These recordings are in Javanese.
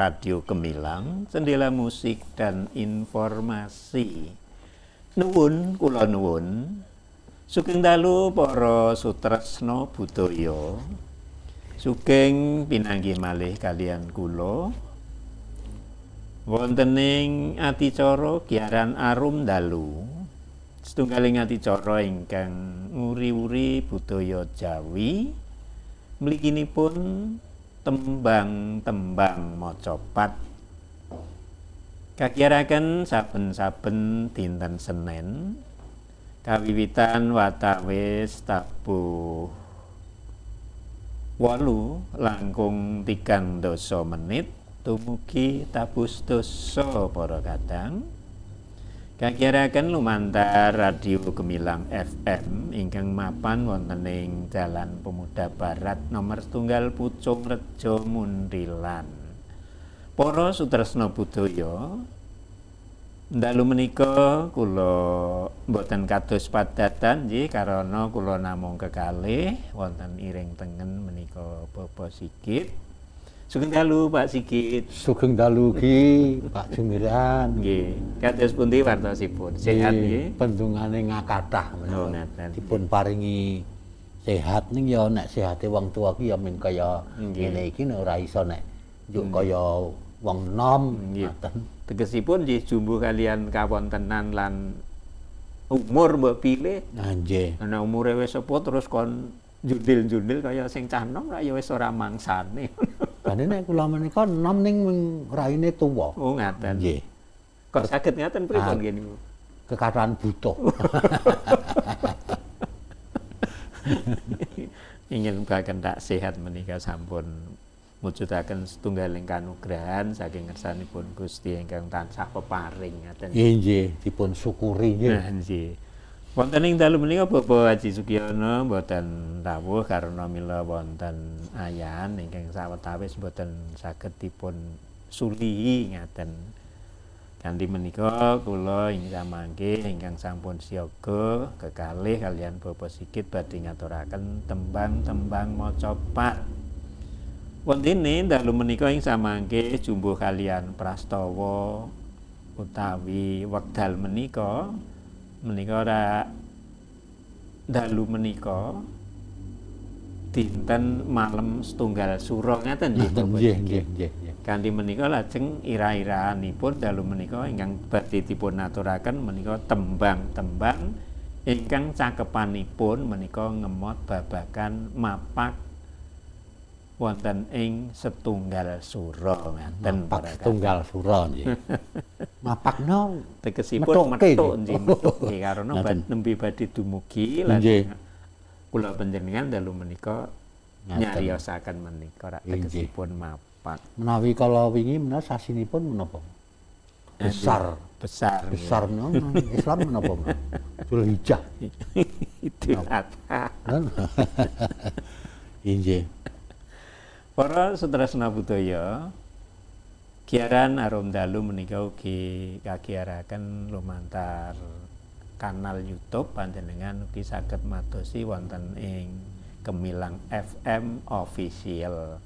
Radio Gemilang, jendela musik dan informasi. Nuwun kula nuwun. Sugeng dalu para sutresna budaya. Sugeng pinanggih malih kaliyan kula. Wonten ing adicara Giaran Arum Dalu. Setunggaling adicara ingkang nguri-uri budaya Jawi. Mliginipun tembang-tembang macapat. Kagiyaraken saben-saben dinten Senen kawiwitan watawis tabuh 8:30 tumugi tabuh sedasa para kadang. Kagiyaraken lumantar Radio Gemilang FM ingkang mapan wonten ing Jalan Pemuda Barat nomor 1 Pucung Rejo Muntilan. Para sutresna budaya, dalu menika kula mboten kados padatan nggih karana kula namung kekalih wonten iring tengen menika Bapak Sigit. Sugeng dalu Pak Sigit. Sugeng dalu ugi Pak Jumiran. Nggih. Kados pundi wartosipun? Sehat nggih? Pendungane ngakathah menika. Oh, dipun paringi sehat ning ya nek sehate wong tuwa ki ya mung kaya ngene iki nek ora iso nek njuk kaya wong nom ngoten. Tegesipun nggih jumbuh kalian kawontenan lan umur mbok pilih. Nah nggih. Ana umure wis sepuh terus kon jundil-jundil kaya sing cah nom ra ya wis ora mangsane. Jane nek kula menika nom ning raine tuwa. Oh ngaten. Nggih. Kok saged ngaten pripun nggih niku? Kekathahan butuh. Ingin bahkan tak sehat menika sampun mujudaken setunggaling kanugrahan saking ngersanipun Gusti ingkang tansah peparing ngaten. Nggih, dipun syukuri nggih. Nah, nggih. Wonten ing dalu menika Bapak Haji Sugiono mboten rawuh karena mila wonten ayahan ingkang sawetawis mboten saged dipun sulihi ngaten. Kanthi menika kula ing samangke ingkang sampun siaga kekalih kaliyan Bapak Sigit badhe ngaturaken tembang-tembang macapat. Wontene dalu menika ing samangke jumbuh kaliyan prastawa utawi wekdal menika menika ora dalu menika dinten malem setunggal sura ngaten nggih. Nggih nggih nggih. Kanthi menika lajeng ira-iraanipun dalu menika ingkang badhe dipun aturaken menika tembang-tembang ingkang cakepanipun menika ngemot babagan mapak wonten ing setunggal sura ngaten. Mapak setunggal sura nggih. Mapakno tegesipun metuk nggih nggih karena nembe badhe dumugi lajeng kula panjenengan dalu menika nyariosaken menika rak tegesipun mapak. Menawi kala wingi menawa sasinipun menapa? Besar. Besar. Besar Islam menapa? Dzulhijjah. Idul Adha. Inggih. Para sutresna budaya, Giaran Arum Dalu menika ugi kagiyaraken lumantar kanal YouTube panjenengan ugi saged madosi wonten ing Gemilang FM Official.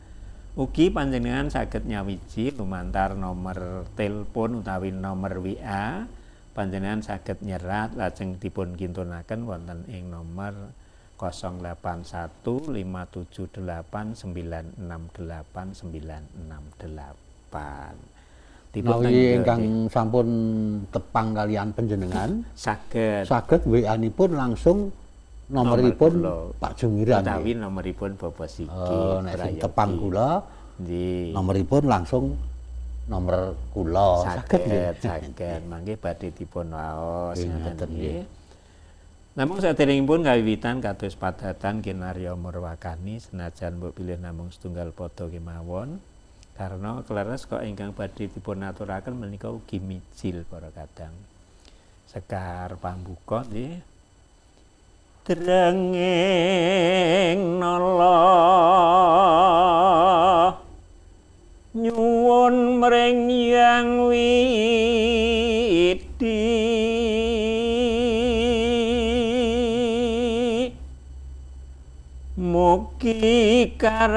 Ugi panjenengan saged nyawiji lumantar nomor telepon utawi nomor WA, panjenengan saged nyerat lajeng dipun kintunaken wonten ing nomor 081 578 968 968. Menawi ingkang sampun tepang kalian panjenengan saged saged WA-nipun langsung nomoripun Pak Jumiran utawi nomoripun Bapak Sigit. Oh, nek sing tepang kula nggih nomoripun langsung nomor kula. Saged saged mangke badhe dipun waos ngaten nggih. Namung saderengipun kawiwitan kados padatan kinarya murwakani senajan mbok bilih namung setunggal pada kemawon karena kleres kok ingkang badhe dipun aturaken menika ugi mijil para kadang. Sekar pambuka nggih. Drenging nala nyuwun mring Yang Widi Mugi karahayon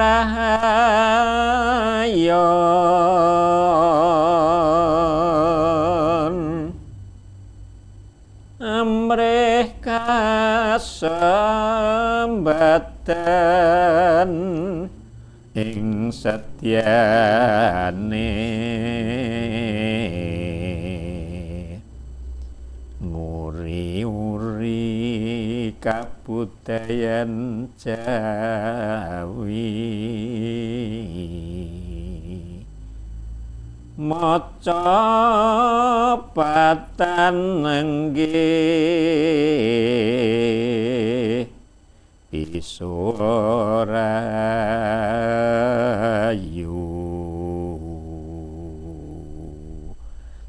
amrih kasembatan ing setyane nguri-uri kabudayan Jawi maca patan nenggih pisurayu.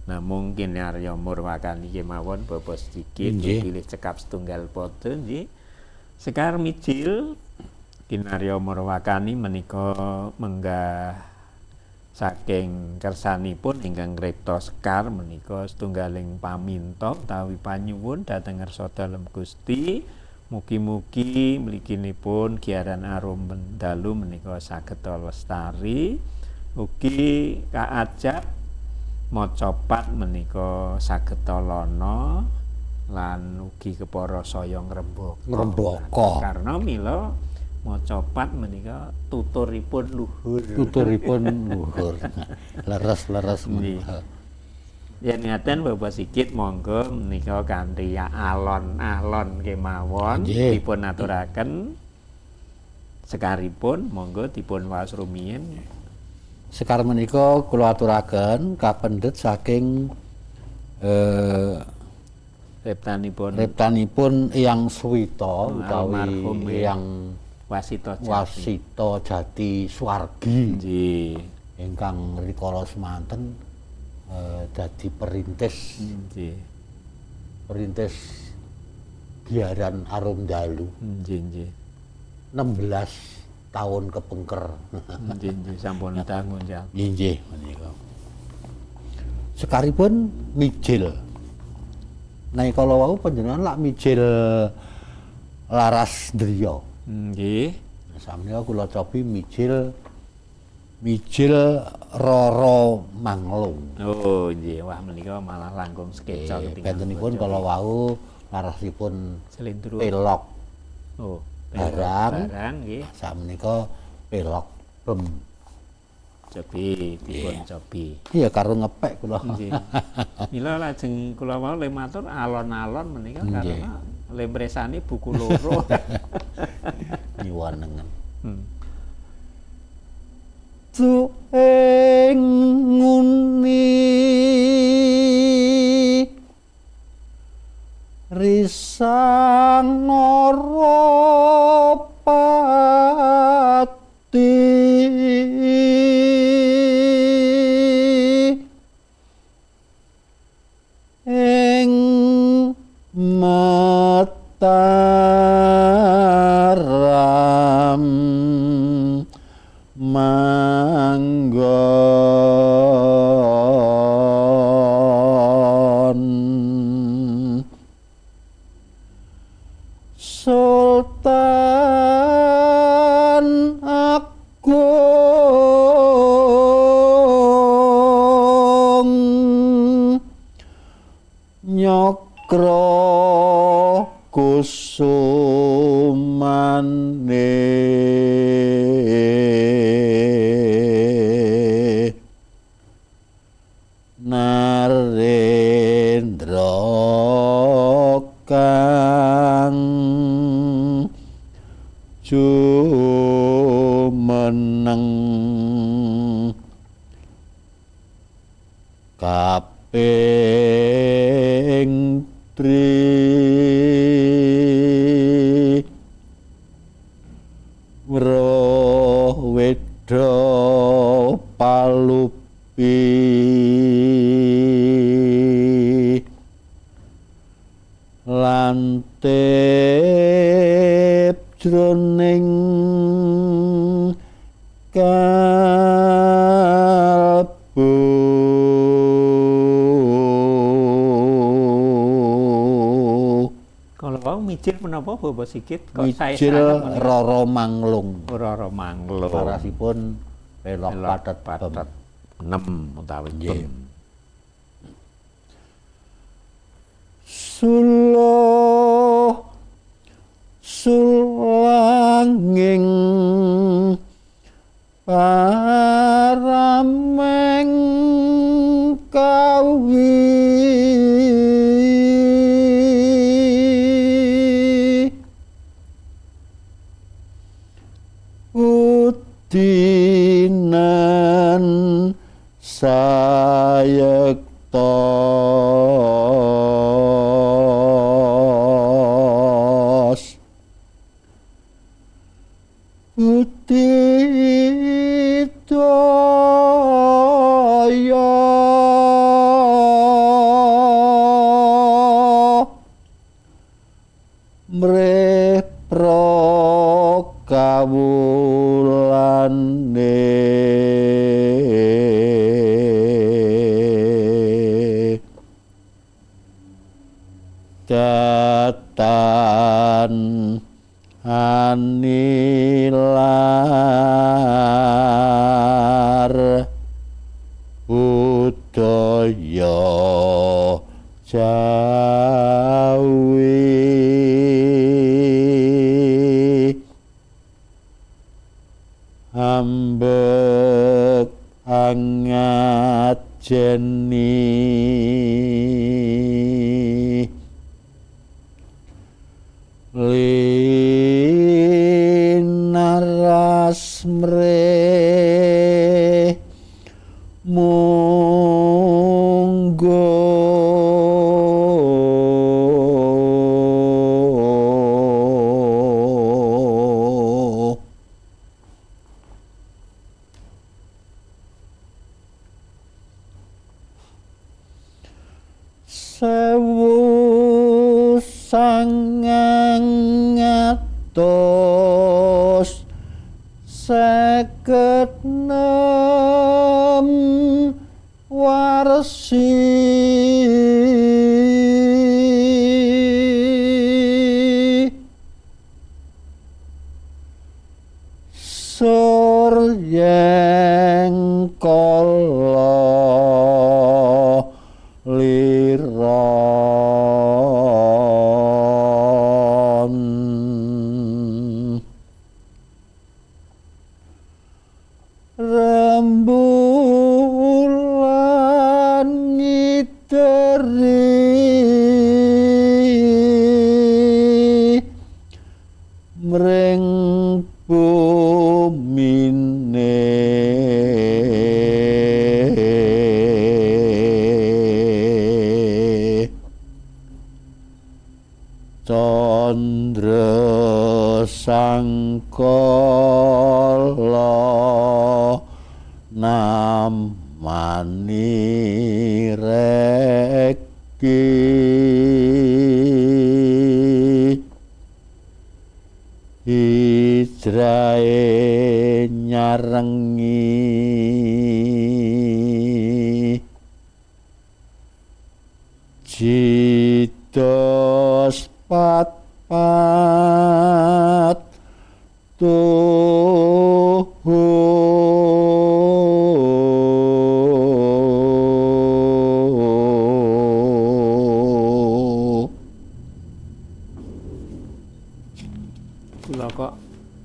Nah mungkin Arya Murwakani kemawon bapa sedikit pilih cekap setunggal padha nggih. Sekar mijil Kinarya Murwakani menika menggah saking kersanipun ingkang ngripta sekar menika setunggaling paminta utawi panyuwun dhateng ngarsa dalem Gusti. Mugi-mugi mliginipun giaran arum dalu menika saged lestari ugi kaajab macapat menika saged lana lan ugi kepara saya ngrembaka. Karena mila macapat menika tuturipun luhur. Tuturipun luhur. Leres-leres menika. Yen ngaten Bapak Sigit monggo menika kanthi alon-alon kemawon dipun aturaken sekaripun monggo dipun waos rumiyin. Sekar menika kula aturaken kapendhet saking riptanipun Eyang Suwita utawi Eyang Wasita Jati. Wasita Jati Swargi. Nggih. Ingkang rikala semanten dadi perintis. Nggih. Perintis giaran Arum Dalu. Nggih, nggih. 16 tahun kepengker. Nggih, nggih, sampun dangun ya. Nggih, menika. Sekaripun mijil. Nah, kala wau panjenengan lak mijil laras driya. Nggih. Sampeyan kula cobi mijil Roro Manglung. Oh, nggih. Wah, menika malah langkung skeca ketinggalan. Bentenipun kala wau larasipun slendro pelok. Oh, barang, nggih. Sakmenika pelok bem. Cobi dipun cobi. Iya karo ngepek kula. Nggih. Mila lajeng kula wau le matur alon-alon menika karena le mresani buku loro. Nyuwunengen. Tu ing nguni risang narapati ing Mataram manggon Sultan Agung Nyakra Kusumane Narendra kang jumeneng kaping tri wrawedha palupi lantip jroning kalbu. Kalau wau Wau mijil menapa Bapak Sigit kok sae Mijil Roro Manglung. Roro Manglung. Parasipun pelok patet patet 6 utawi nggih. Suluh sulanging parameng kawi udinan sayektos budidaya mreh prakawulane datan anilar budaya Jawi ambek angajeni linaras mreh munggo sewu sangang atus 56 warsi suryeng kala liron rembulan ngiteri mring bumine candra sangkala namani reki hijrahe nyarengi jidos pat pat tuhu Kula kok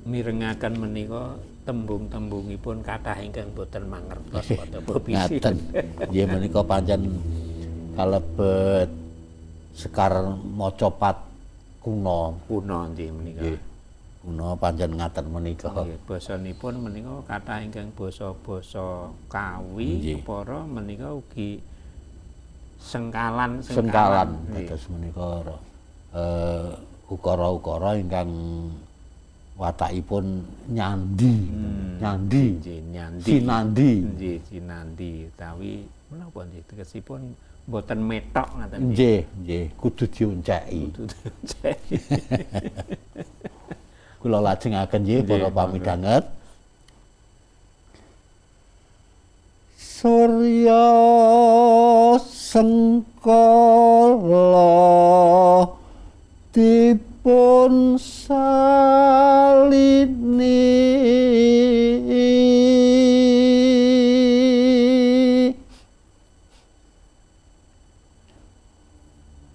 mirengaken menika tembung-tembungipun kathah ingkang boten mangertos padha bisi. Ngaten. Nggih menika pancen kalebet sekar macapat kuno. Kuno nggih menika. Nggih. Kuno pancen ngaten menika. Nggih, basanipun menika kathah ingkang basa-basa Kawi, para menika ugi sengkalan. Sengkalan dados menika ukara-ukara ingkang watakipun nyandi, nyandi, nyandi, sinandi, nggih, sinandi utawi menapa nggih tegesipun mboten metok ngaten. Nggih, nggih, kudu dionceki. Kudu dionceki. Kula lajengaken nggih para pamidhanget. Surya sengkala tiba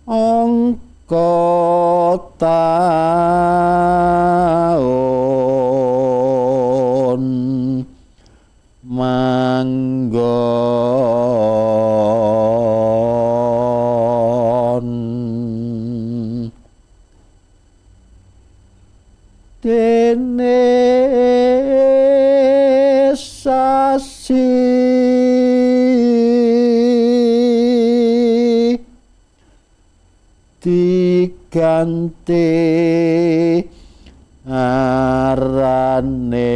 Angka taun manggon dene sasi diganti arane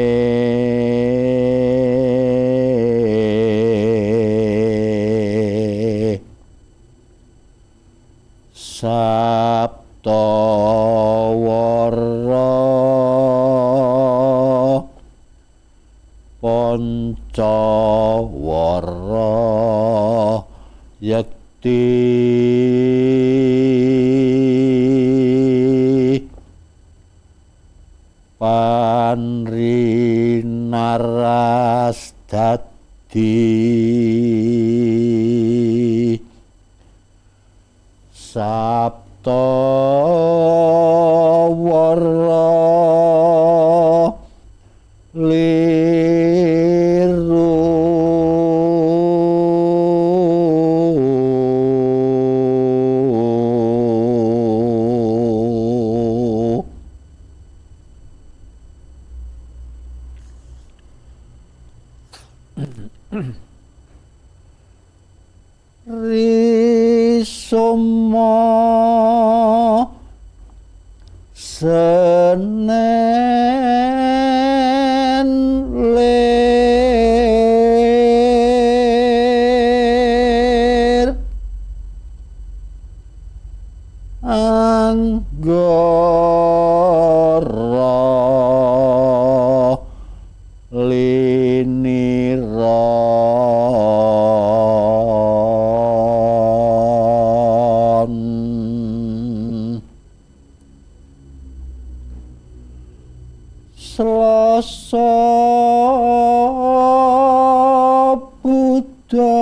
Saptawara Pancawara Yekti Panrinaras dadi Saptawara liru Risoma Senen lir Anggara linira Selasa Buddha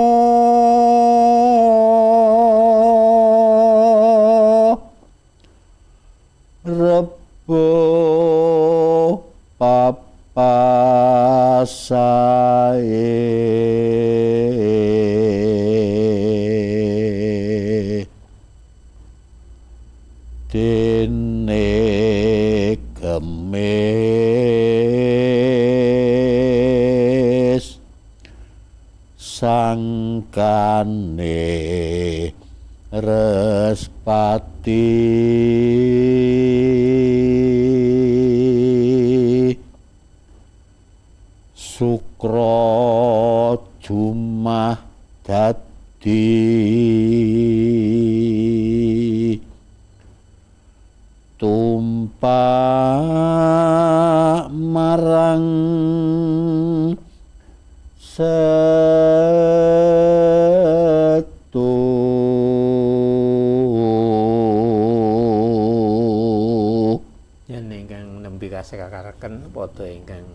Rebo Papasae Dene Kemis sangkane Respati Sukra Jumah dadi tumpak marang Setu. Yen ingkang nembe kasekakaken padha ingkang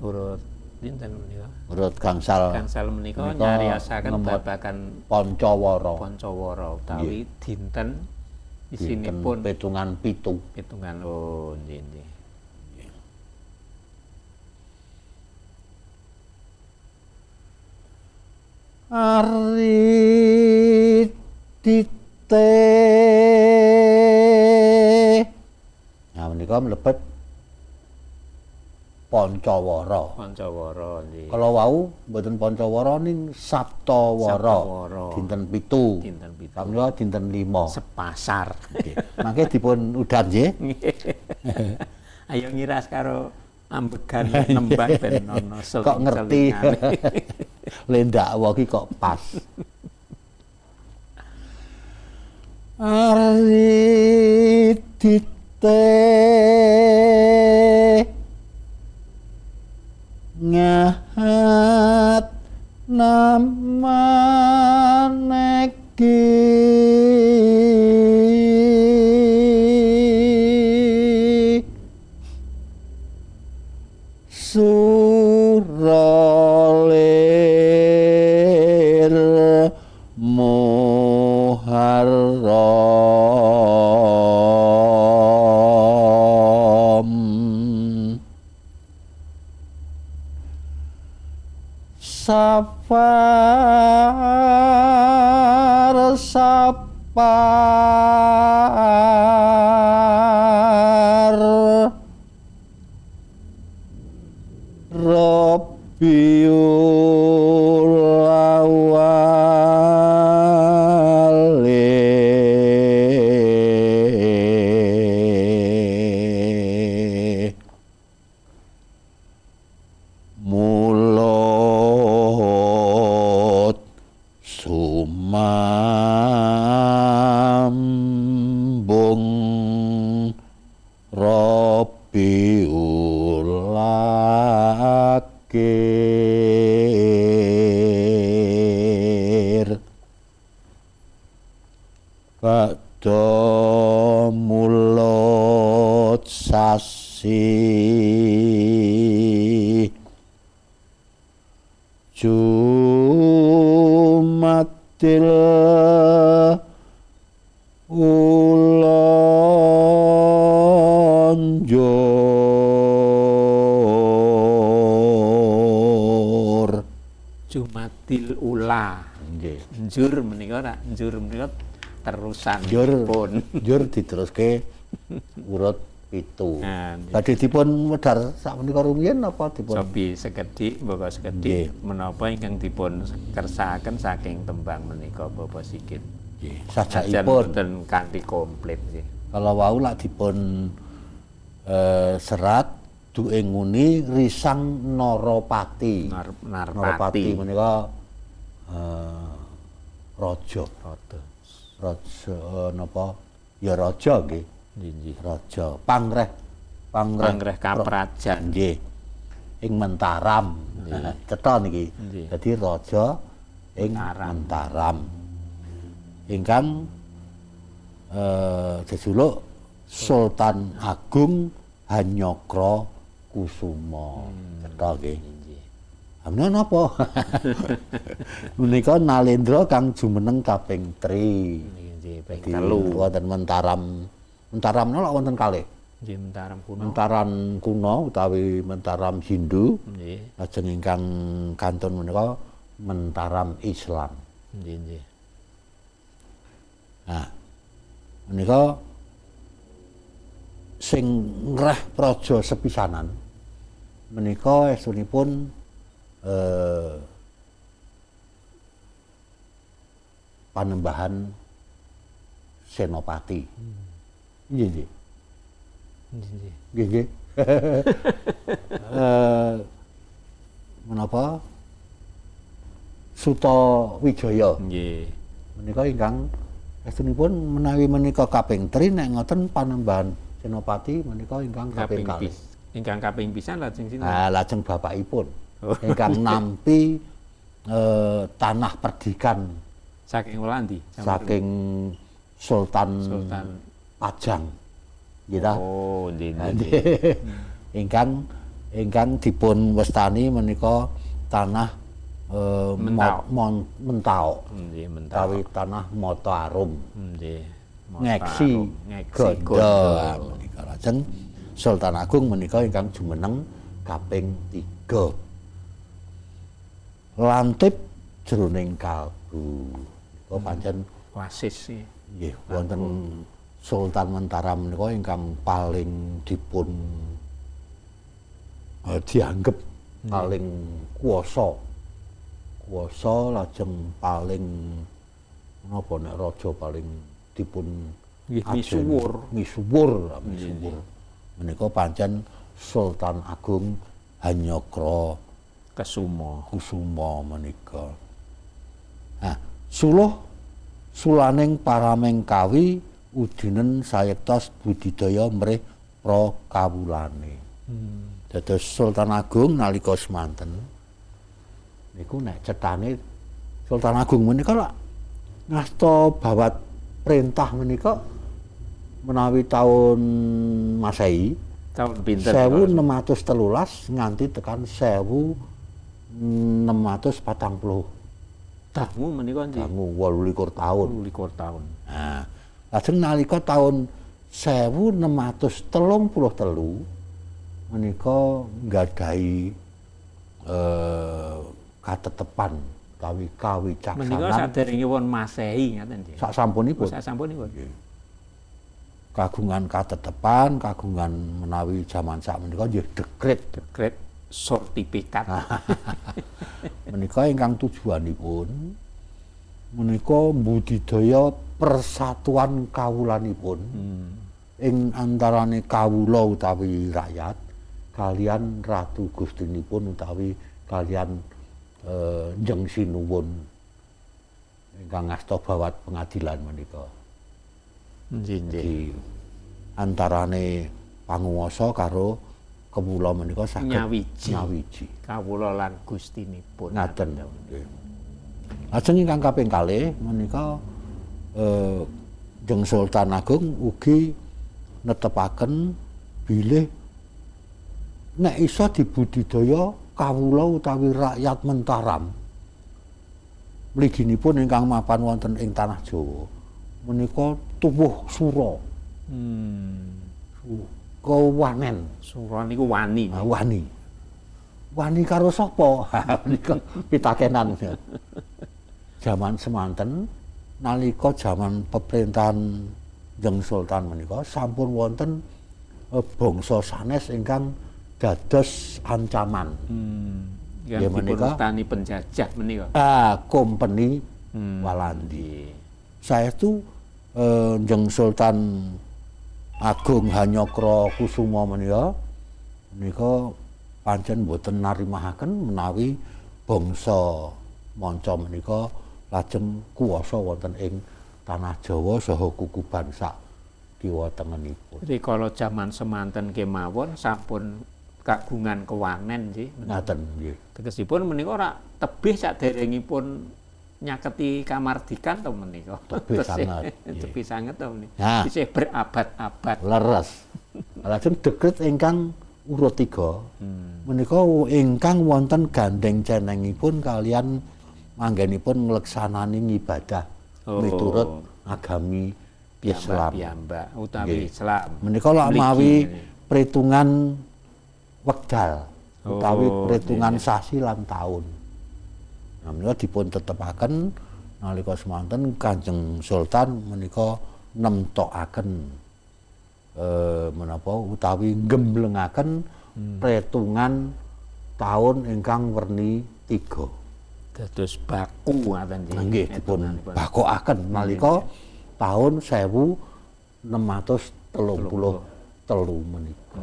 urut dinten menika. Urut gangsal. Gangsal menika nyariasaken babagan Pancawara. Pancawara utawi dinten isinipun petungan 7. Pitungan oh nggih nggih. Ari tite. Nah menika mlebet Pancawara. Pancawara nggih. Kalau wau mboten Pancawara ning Saptawara. Dinten 7. Dinten 7. Menika dinten 5. Sepasar. Nggih. Mangke dipun udan nggih. Ayo ngiras karo ambegan nembang ben ana kok ngerti. Lendakwa ki kok pas. Ari tite ngahat namaneki suralir muharram Muharram. Safar Safar Rabiul Awal Mulut sumambung Rabiul Akhir. Bakda mulut sasi Jumatil Ulonjur. Jumatil Ula. Nggih. Njur menika ora, njur menika terusan Njur pun. Njur diteruske urut 7. Nah, nggih. Badhe dipun wedhar sakmenika rumiyin napa dipun? Cobi sekedhik, mboko sekedhik menapa ingkang dipun kersakaken saking tembang menika Bapak Sigit. Nggih, Sajan sajakipun. boten kanthi komplit nggih. Kalau wau lak dipun serat duke nguni Risang Narapati. Narpati. Narapati menika raja. Raja. Raja napa? Ya raja nggih. Nggih. Raja Pangreh. Pangreh, Pangreh Kaprajan. Nggih. Ing Mentaram. Cetha niki. Dadi raja ing Mentaram. Ingkang jejuluk Sultan Agung Hanyakra Kusuma. Cetha nggih. Menika napa? Menika Nalendra kang jumeneng kaping 3. Nggih, ping 3. Wonten Mentaram. Mentaram menika wonten kalih. Nggih, Mentaram kuno. Mentaram kuno utawi Mentaram Hindu. Nggih. Lajeng ingkang kantun menika Mentaram Islam. Nggih, nggih. Nah, menika sing ngreh praja sepisanan menika estunipun Panembahan Senopati. Nggih, nggih. Nggih, nggih. Nggih. Menapa? Sutawijaya. Nggih. Menika ingkang estunipun menawi menika kaping 3 nek ngoten Panembahan Senopati menika ingkang kaping kalih. Ingkang kaping pisan lajeng sinten? Ah, lajeng bapakipun. Ingkang nampi tanah perdikan saking Walandi, saking Sultan Pajang. Nggih ta? Oh, nggih. Ingkang dipun wastani menika tanah Mentaok. Nggih, Mentaok. Utawi tanah Mata Arum. Nggih. Ngeksi Gondo. Menika lajeng Sultan Agung menika ingkang jumeneng kaping 3. Lantip jroning kalbu. Menika pancen wasis nggih wonten Sultan Mentaram menika ingkang paling dipun dianggep paling kuwasa. Kuwasa lajeng paling napa nek raja paling dipun misuwur. Misuwur. Menika pancen Sultan Agung Hanyakra Kesuma. Kusuma menika. Nah, suluh sulaning paraming kawi udinen sayektos budidaya mrih pra kawulane. Dados Sultan Agung nalika semanten niku nek cetane Sultan Agung menika lak ngasta bawat perintah menika menawi tahun Masehi tahun pinten 1613 nganti tekan 1643. Dangu menika nggih. Dangu 28 tahun. 28 tahun. Nah, lajeng nalika tahun 1633 menika nggadahi katetepan utawi Menika kawicaksanan saderenge won Masehi ngaten nggih. Sak sampunipun. Sak sampunipun. Kagungan katetepan, kagungan menawi jaman sak menika nggih dekret, Dekret sertifikat. Menika ingkang tujuanipun menika mbudidaya persatuan kawulanipun ing antarane kawula utawi rakyat kalian Ratu Gustinipun utawi kalian Njeng Sinuwun ingkang ngasta bawat pengadilan menika. Nggih, nggih. Di antarane panguwasa karo kewula menika saged nyawiji. Nyawiji. Kawula lan gustinipun. Ngaten. Nggih. Lajeng ingkang kaping kalih menika Jeng Sultan Agung ugi netepaken bilih nek iso dibudidaya kawula utawi rakyat Mentaram mliginipun ingkang mapan wonten ing tanah Jawa menika tuwuh sura. Kewanen. Sura niku wani. Ah, wani. Wani karo sapa? Menika pitakenan. Jaman semanten nalika jaman pemerintahan Jeng Sultan menika sampun wonten bangsa sanes ingkang dados ancaman. Yang Nggih, menika. dipunwastani penjajah menika. Ah, kompeni Walandi. Saestu Jeng Sultan Agung Hanyokro Kusuma menika menika pancen boten narimahaken menawi bangsa manca menika lajeng kuwasa wonten ing tanah Jawa saha kukuban sak kiwa tengenipun. Rikala jaman semanten kemawon sampun kagungan kewanen nggih. Ngaten nggih. Tegesipun menika ora tebih saderengipun nyaketi kamardikan to menika. Tebih sanget, nggih. Tebih sanget to menika. Nah. Isih berabad-abad. Leres. Lajeng dekret ingkang urut 3 menika ingkang wonten gandeng cenengipun kalian manggenipun ngleksanani ngibadah miturut agami Islam. Piyambak utawi Nggih. Islam. Menika lak Mligi mawi ngene. perhitungan wekdal utawi perhitungan sasi lan taun. Nah, menika dipun tetepaken nalika semanten Kanjeng Sultan menika nemtokaken menapa utawi gemblengaken perhitungan taun ingkang werni 3. Dados baku ngaten nggih. Nggih, dipun bakokaken nalika taun 1633 menika.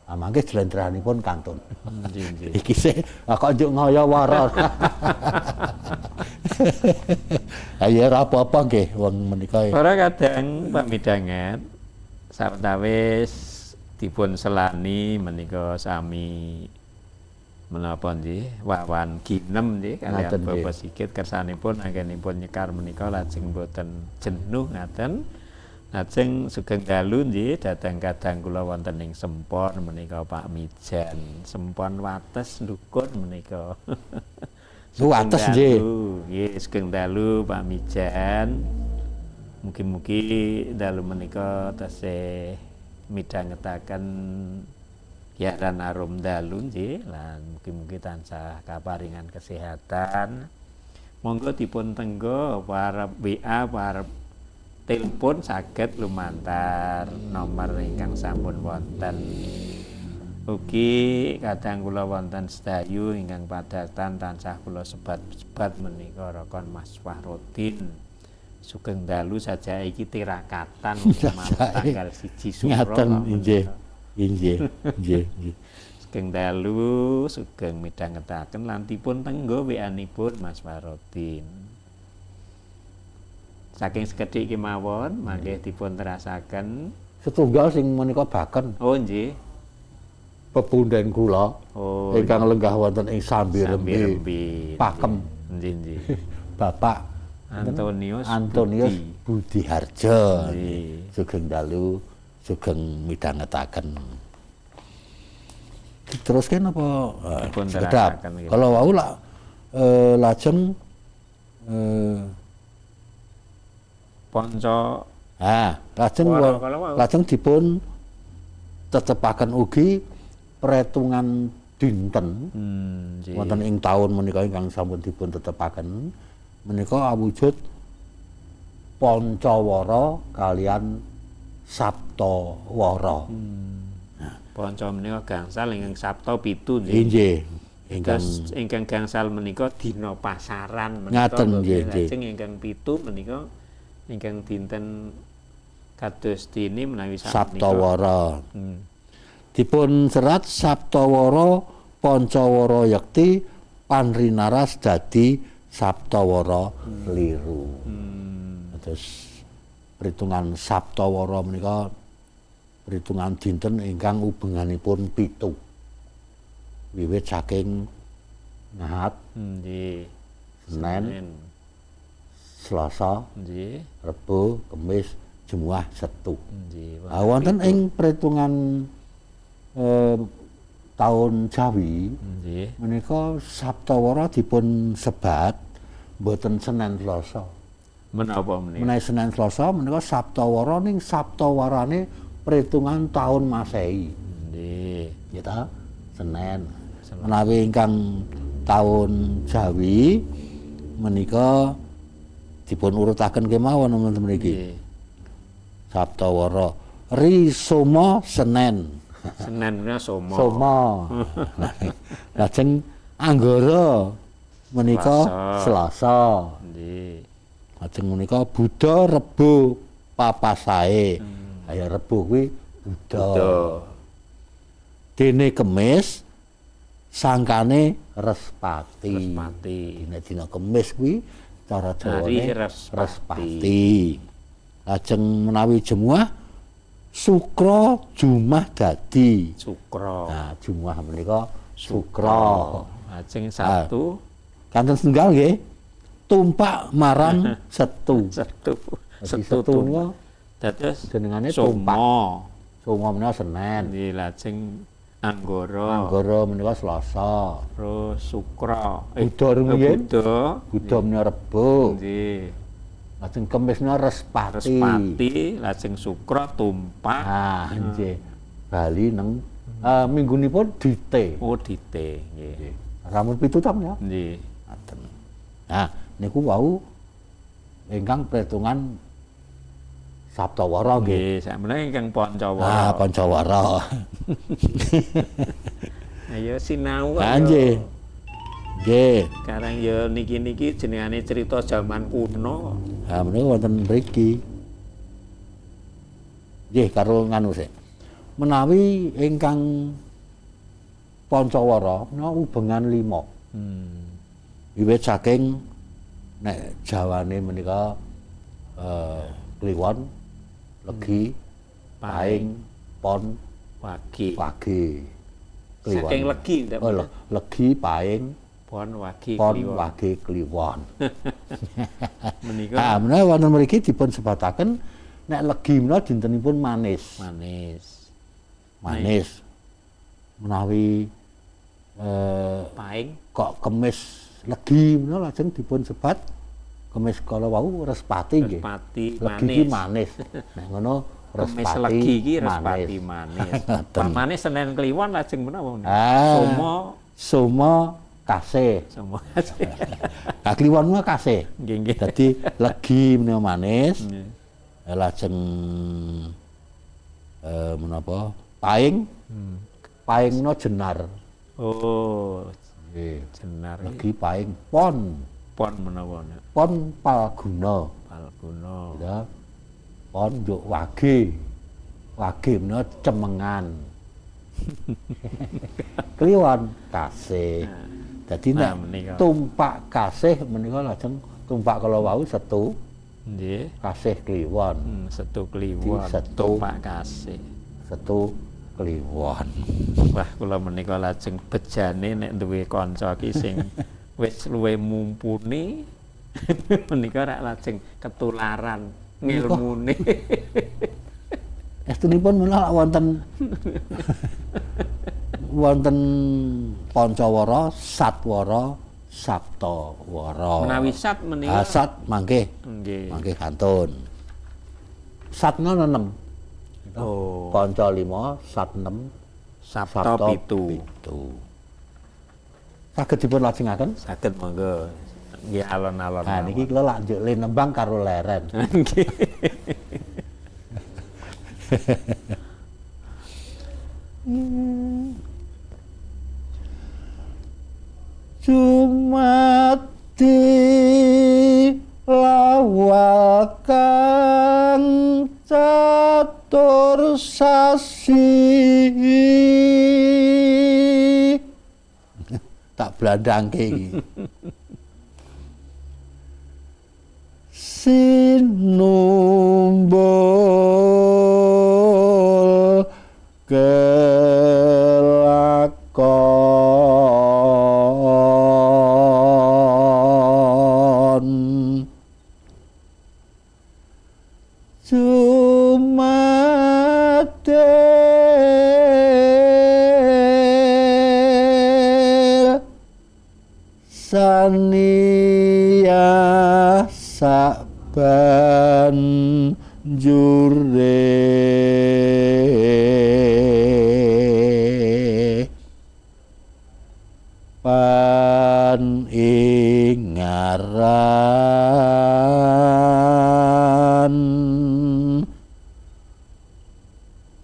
Ah, mangke jlentrehanipun kantun. Nggih, nggih. Iki sih kok njuk ngoyo wara. Ayo ora apa-apa nggih wong menika. Para kadang pamidanget sawetawis dipun selani menika sami menapa nggih wawan ginem nggih kaliyan Ngaten nggih. Bapak Sigit kersanipun anggenipun nyekar menika lajeng boten jenuh ngaten. Lajeng sugeng dalu nggih dhateng kadang kula wonten ing Sempon menika Pak Mijan. Sempon Wates Dukun menika. Oh, Wates nggih. Nggih, sugeng dalu Pak Mijan. Mugi-mugi dalu menika tasih midhangetaken Giaran Arum dalu nggih lan mugi-mugi tansah kaparingan kesehatan. Monggo dipun tenggo para WA, para telepon saged lumantar nomor ingkang sampun wonten. Ugi kadang kula wonten sedayu ingkang padatan tansah kula sebat-sebat menika rekon Mas Fahrodin. Sugeng dalu saja iki tirakatan malam tanggal 1 Suro. Ngaten inggih. Inggih, inggih, inggih. Sugeng dalu, sugeng midhangetaken lan dipun tenggo WA-nipun Mas Fahrodin. Saking sekedhik kemawon mangke dipun terasaken. Setunggal sing menika baken. Oh nggih. Pepunden kula ingkang lenggah wonten ing Sambirembe. Sambirembe. Pakem. Nggih, nggih. Bapak Antonius Antonius Budi. Budi Harjo. Nggih. Sugeng dalu, sugeng midhangetaken. Diteruske napa? Dipun Sekedap. terasaken nggih. Kalau wau lak lajeng Panca lajeng Wara kala wau. Lajeng dipun tetepaken ugi pretungan dinten wonten ing taun menika ingkang sampun dipun tetepaken menika awujud Pancawara kalian Saptawara. Panca menika gangsal ingkang sapta pitu nggih. Inggih, ingkang Terus ingkang gangsal menika dina pasaran menika. Ngaten, nggih, nggih. Lajeng ingkang pitu menika ingkang dinten kados dene menawi sakmenika. Saptawara. Dipun serat Saptawara Pancawara Yekti panrinaras dadi Saptawara Liru. Terus perhitungan Saptawara menika perhitungan dinten ingkang ubenganipun 7. Wiwit saking Ngahat, Senin, Senin. Selasa, Rebo, Kemis, Jemuah, Setu. Nggih. Ah, wonten ing perhitungan taun Jawi menika Saptawara dipun sebat mboten Senin Selasa. Menapa menika? Menawi Senin Selasa menika Saptawara ning Saptawarane perhitungan tahun Masehi. Nggih. Ya ta? Senin. Menawi ingkang tahun Jawi menika dipun urutaken kemawon wonten mriki. Saptawara Ri Soma Senen. Senen menika Soma. Soma. Lajeng Anggara menika Selasa. Nggih. Lajeng menika Buddha Rebo Papasae. Ayo Rebo kuwi Buddha. Buddha. Dene Kemis sangkane Respati. Respati. Dina dina Kemis kuwi cara Hari Jawane Respati. Respati. Lajeng menawi Jemuah Sukra Jumah dadi. Sukra. Nah, Jumah menika Sukra. Lajeng Sabtu. Kanten setunggal nggih. Tumpak marang Setu. Setu. Dadi Setu Setu menika dados jenengane Soma. tumpak. Soma menika Senen. Nggih, lajeng Anggara. Anggara menika Selasa. Terus Sukra. Buddha rumiyin. Buddha. Buddha menika Rebo. Nggih. Lajeng Kemis menika Respati. Respati, lajeng Sukra tumpak. Ah, nggih. Bali neng minggunipun Dite. Oh, Dite, nggih. Sampun 7 ta menika? Nggih. Ngaten. Nah, niku wau ingkang perhitungan Saptawara nggih. Nggih, sakmenika ingkang Pancawara. Ah, Pancawara. Ayo sinau kok. Ah, nggih. Nggih. Sekarang ya niki-niki jenengane cerita zaman kuno. Ha menika wonten mriki. Nggih karo nganu sik. Menawi ingkang Pancawara menika ubengan 5. Wiwit saking nek Jawane menika Kliwon, Legi, Paing, Pon, Wage. Wage. Kliwon. Saking Legi ndak? Oh, Legi, Paing, Pon, Wage, Pon, Kliwon. Wage, Kliwon. Menika Ah, menawi wonten mriki dipun sebataken nek Legi menika dintenipun manis. Manis. Manis. Menawi Paing kok Kemis Legi menika lajeng dipun sebat Kemis kala wau Respati nggih. Respati Legi iki manis. manis. Nek ngono Kemis Respati Legi iki Respati manis. Ngoten. Pamane Senen Kliwon lajeng menapa? Ah. Soma, Soma kasih. Soma kasih. Nah, Kliwon menika kasih. Nggih, nggih. Dadi Legi menika manis. Nggih. Lajeng menapa? Paing. Paing menika jenar. Oh, Nggih. jenar. Legi Paing Pon. Pon menapa nek? Pon Palguna. Palguna. Ya. Pon njuk Wage. Wage menika cemengan. Kliwon kasih. Dadi Nah, nek menika. tumpak kasih menika lajeng tumpak kala wau Setu Nggih. kasih Kliwon. Setu Kliwon. Di Setu. Tumpak kasih. Setu Kliwon. Wah, kula menika lajeng bejane nek duwe kanca ki sing wis luwih mumpuni menika rak lajeng ketularan ngilmune. Estunipun menika wonten wonten Pancawara, Satwara, Sapta Wara. Menawi sat menika sat mangke. Nggih. Mangke kantun. Satna 6. Oh. Panca 5, sat 6, Sapta 7. Saged dipun lajengaken? Saged monggo. Nggih alon-alon. Nah niki kula lak njuk le nembang karo leren. Nggih. Jumati lawal kang catur sasi. Tak blandangke iki. Sinumbul kelakon Jumadil Sania sabanjure pan ingaran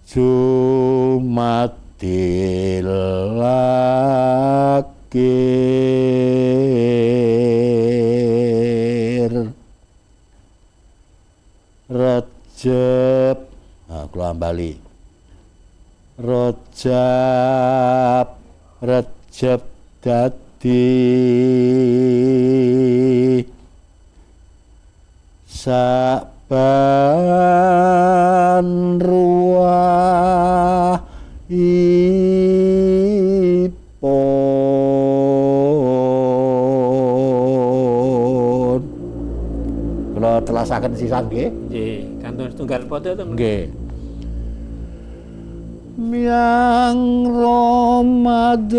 Jumadil akhir Rejeb, nah, kula ambali. Rejab, Rejeb dadi saban ruah ipun. Kula telasaken sisan nggih. Nggih, kantun setunggal pada to. Nggih. Miang Ramadan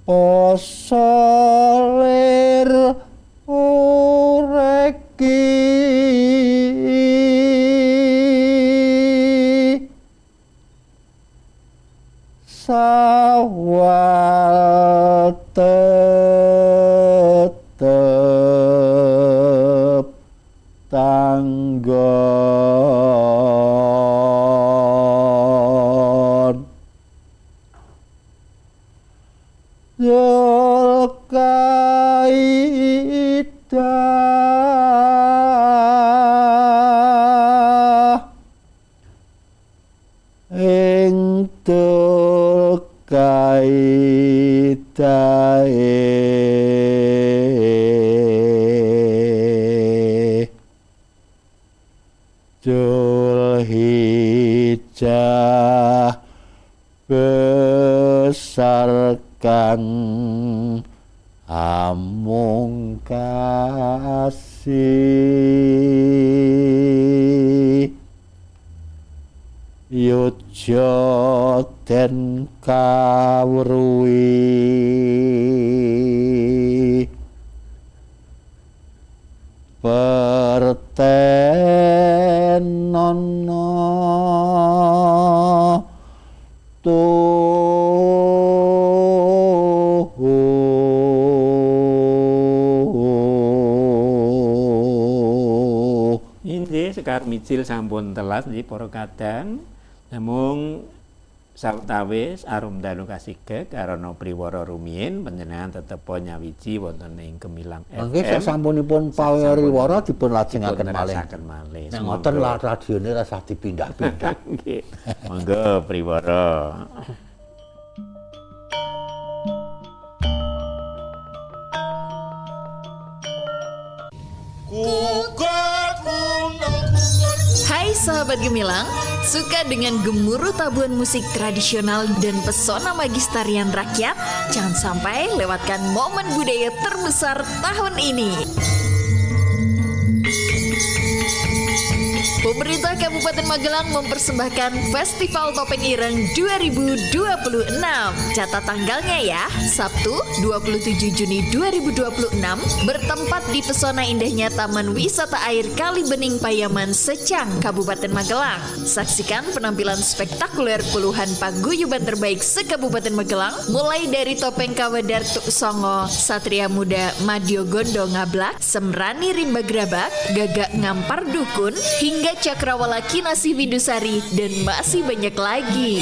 poso lir ureki sawal tetep tanggon Dzulkaidah ing Dzulkaidahe Dzulhijjah besar kang amung kasih yuja den kawruhi pertenono tuh. Inggih sekar mijil sampun telas nggih para kadang. Namung sawetawis arum dalu kasigek karana priwara rumiyin panjenengan tetepa nyawiji wonten ing Gemilang FM. Nggih sasampunipun pawriwara dipun lajengaken malih. Nek ngoten lah radione rasah dipindah-pindah. Nggih. Monggo priwara. Hai sahabat Gemilang, suka dengan gemuruh tabuhan musik tradisional dan pesona magis tarian rakyat? Jangan sampai lewatkan momen budaya terbesar tahun ini. Pemerintah Kabupaten Magelang mempersembahkan Festival Topeng Ireng 2026. Catat tanggalnya ya, Sabtu 27 Juni 2026 bertempat di pesona indahnya Taman Wisata Air Kali Bening Payaman Secang, Kabupaten Magelang. Saksikan penampilan spektakuler puluhan paguyuban terbaik se-Kabupaten Magelang, mulai dari Topeng Kawedar Tuk Songo, Satria Muda Madyo Gondo Ngablak, Semrani Rimba Grabak, Gagak Ngampar Dukun, hingga Cakrawala Kinasih Windusari, dan masih banyak lagi.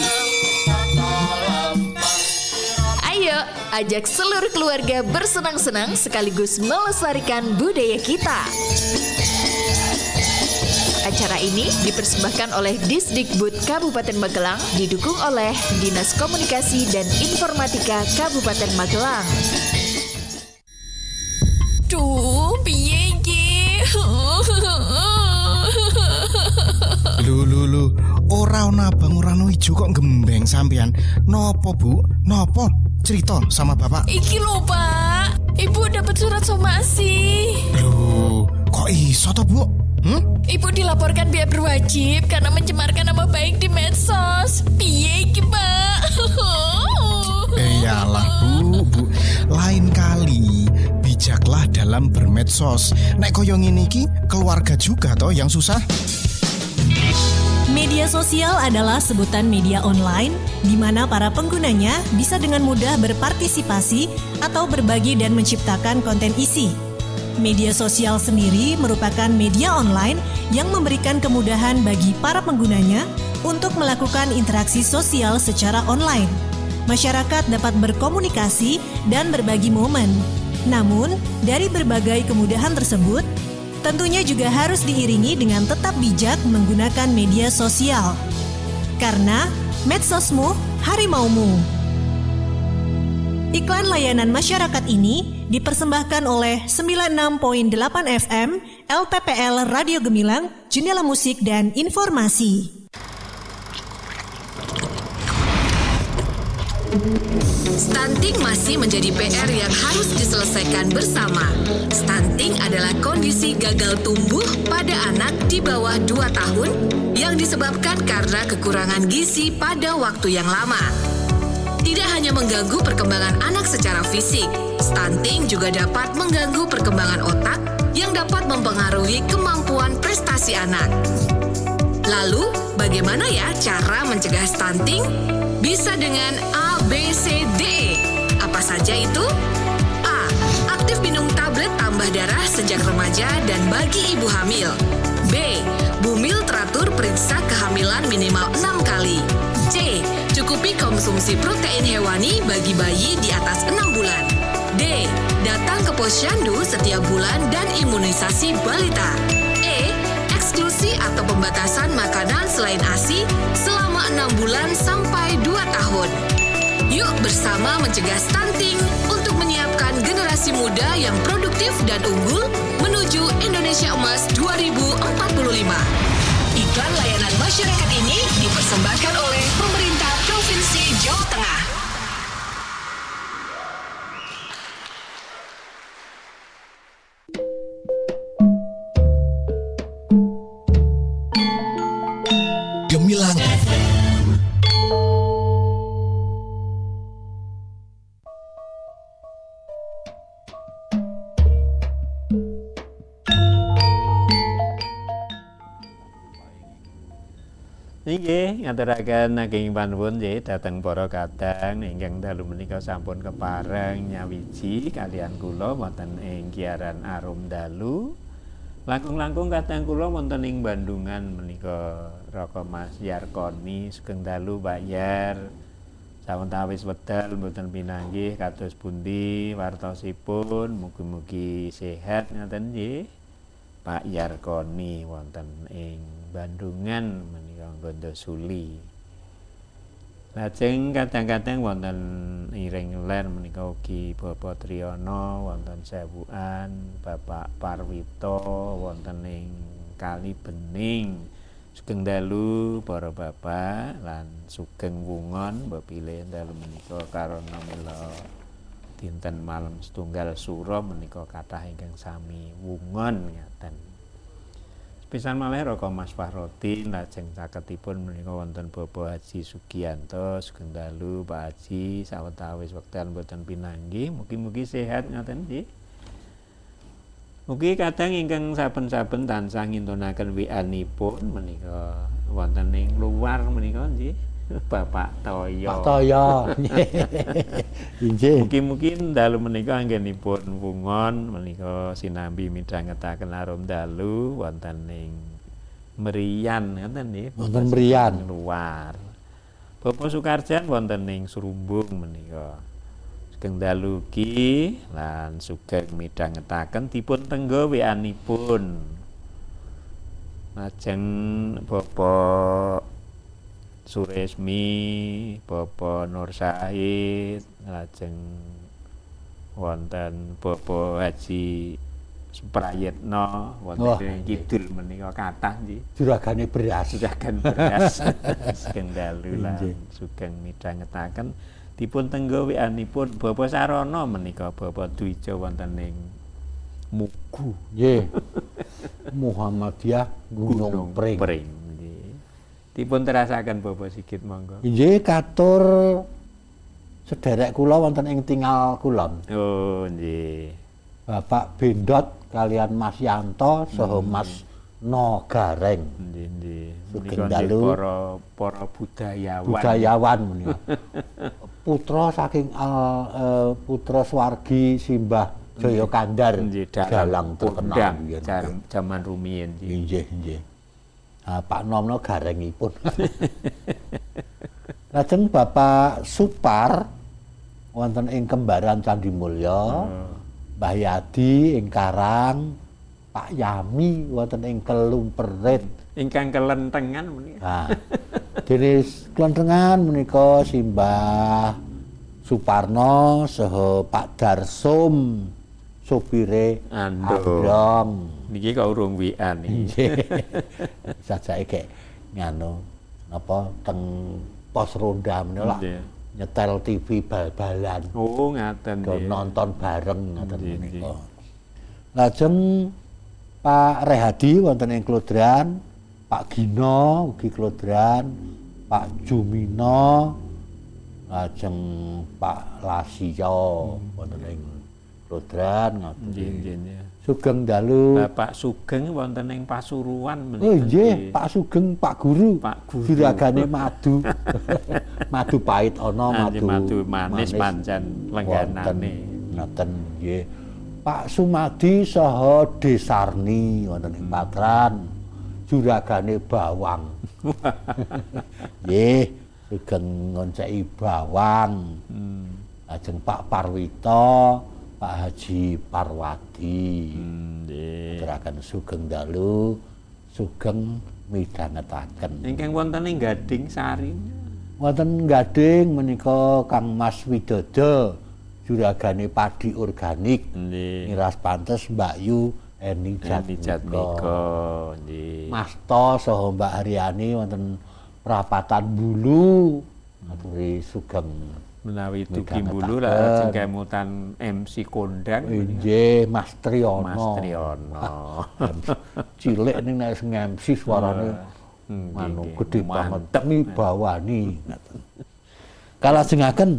Ayo, ajak seluruh keluarga bersenang-senang sekaligus melestarikan budaya kita. Acara ini dipersembahkan oleh Disdikbud Kabupaten Magelang, didukung oleh Dinas Komunikasi dan Informatika Kabupaten Magelang. Duh, piye iki? Lho lho lho, ora ana abang ora ana ijo kok gembeng sampean. Nopo, Bu? Nopo? Cerita sama Bapak. Iki lho, Pak. Ibu dapat surat somasi. Lho, kok iso toh, Bu? Hmm? Ibu dilaporkan pihak berwajib karena mencemarkan nama baik di medsos. Piye iki, Pak? Iyalah, Bu, Bu. Lain kali bijaklah dalam bermedsos. Nek koyo ngene iki, keluarga juga toh yang susah. Media sosial adalah sebutan media online di mana para penggunanya bisa dengan mudah berpartisipasi atau berbagi dan menciptakan konten isi. Media sosial sendiri merupakan media online yang memberikan kemudahan bagi para penggunanya untuk melakukan interaksi sosial secara online. Masyarakat dapat berkomunikasi dan berbagi momen. Namun, dari berbagai kemudahan tersebut, tentunya juga harus diiringi dengan tetap bijak menggunakan media sosial. Karena medsosmu harimaumu. Iklan layanan masyarakat ini dipersembahkan oleh 96.8 FM LPPL Radio Gemilang, Jendela Musik dan Informasi. Stunting masih menjadi PR yang harus diselesaikan bersama. Stunting adalah kondisi gagal tumbuh pada anak di bawah 2 tahun yang disebabkan karena kekurangan gizi pada waktu yang lama. Tidak hanya mengganggu perkembangan anak secara fisik, stunting juga dapat mengganggu perkembangan otak yang dapat mempengaruhi kemampuan prestasi anak. Lalu, bagaimana ya cara mencegah stunting? Bisa dengan A, B, C, D, E. Apa saja itu? A. Aktif minum tablet tambah darah sejak remaja dan bagi ibu hamil. B. Bumil teratur periksa kehamilan minimal 6 kali. C. Cukupi konsumsi protein hewani bagi bayi di atas 6 bulan. D. Datang ke posyandu setiap bulan dan imunisasi balita. E. Eksklusi atau pembatasan makanan selain ASI selama 6 bulan sampai 2 tahun. Yuk bersama mencegah stunting untuk menyiapkan generasi muda yang produktif dan unggul menuju Indonesia Emas 2045. Iklan layanan masyarakat ini dipersembahkan oleh pemerintah Provinsi Jawa Tengah. Gemilang FM. Nggih, ngaturaken ageng panuwun nggih dhateng para kadang ingkang dalu menika sampun kepareng nyawiji kalian kula wonten ing Kiaran Arum Dalu. Langkung-langkung kadang kula wonten ing Bandungan menika Raka Mas Yarkoni sugeng dalu Pak Yar. Sawetawis wedal mboten pinanggih kados pundi wartosipun, mugi-mugi sehat ngaten nggih. Pak Yarkoni wonten ing Bandungan menika Gondosuli. Lajeng kadang-kadang wonten Iring Ler menika ugi Bapak Triyono wonten Sewuan, Bapak Parwito wonten ing Kali Bening. Sugeng dalu para bapak lan sugeng wungon mbok bilih dalu menika karana mila dinten malam setunggal sura menika kathah ingkang sami wungon ngaten. Sepisan malih Raka Mas Fahrodin, lajeng caketipun menika wonten Bapak Haji Sugianto, sugeng dalu Pak Haji, sawetawis wekdal mboten pinanggih, mugi-mugi sehat ngoten nggih. Mugi kadang ingkang saben-saben tansah ngintunaken WA-nipun menika wonten ing luar menika nggih. Bapak Toyo. Pak Toyo. Inggih. Mugi-mugi dalu menika anggenipun wungon menika sinambi midhangetaken arum dalu wonten ing Merian ngoten nggih. Wonten Merian. Luar. Bapak Sukarjan wonten ing Surumbung menika. Sugeng dalu ki lan sugeng midhangetaken dipun tengga WA-nipun. Lajeng Bapak Suresmi, Bapak Nur Said, lajeng wonten Bapak Haji Suprayitno wonten ing kidul menika kathah nggih. Juragane beras. Juragan beras. Sugeng dalu lan sugeng midhangetaken dipun tengga WA-nipun Bapak Sarono menika Bapak Dwijo wonten ing Mugu. Nggih. Muhammadiyah Gunung Pring. Pring. Dipun terasaken Bapak Sigit monggo. Nggih, katur sederek kula wonten ing Tingal Kulon. Oh, nggih. Bapak Bendot kalian Mas Yanto saha Mas No Gareng. Nggih, nggih. Sugeng dalu para budayawan. Budayawan menika. Putra saking putra swargi Simbah Jaya Kandar. Dalang terkenal jaman rumiyin. Nggih, nggih. Pak Nomno garengipun. Lajeng Bapak Supar wonten ing Kembaran Candi Mulya, Mbah Yadi ing Karang, Pak Yami wonten ing Kelumperit. Ingkang kelentengan menika. Nah, dene kelentengan menika Simbah Suparno saha Pak Darsum sopire Andong. Niki kok urung WA niki. Sajake kek nganu napa teng pos ronda menika lak nyetel TV bal-balan. Oh, ngaten nggih. Nonton bareng ngaten menika. Lajeng Pak Rehadi wonten ing Klodran, Pak Gino ugi Klodran, Pak Jumino, lajeng Pak Lasiyo wonten ing Klodran ngaten. Nggih, nggih. Sugeng dalu. Bapak Sugeng wonten ing Pasuruan menika. Oh nggih, Pak Sugeng, Pak Guru. Pak Guru. Juragane madu. Madu pahit ana, madu manis pancen lengganane. Ngaten nggih. Pak Sumadi saha Desarni wonten ing Patran. Juragane bawang. Nggih, sugeng ngonceki bawang. Lajeng Pak Parwito, Pak Haji Parwadi. Aturaken sugeng dalu, sugeng midhangetaken. Ingkang wonten ing Gading Sari. Wonten Gading menika Kang Mas Widodo, juragane padi organik. Miras pantes Mbak Yu Eni Jatmiko. Mas To saha Mbak Haryani wonten Prapatan Bulu. Aturi sugeng menawi dugi Bulu lajeng kemutan MC kondang. Nggih, Mas Triyono. Mas Triyono. Cilik ning nek sing MC suarane manu gedhe banget ngibawani ngaten. Kalajengaken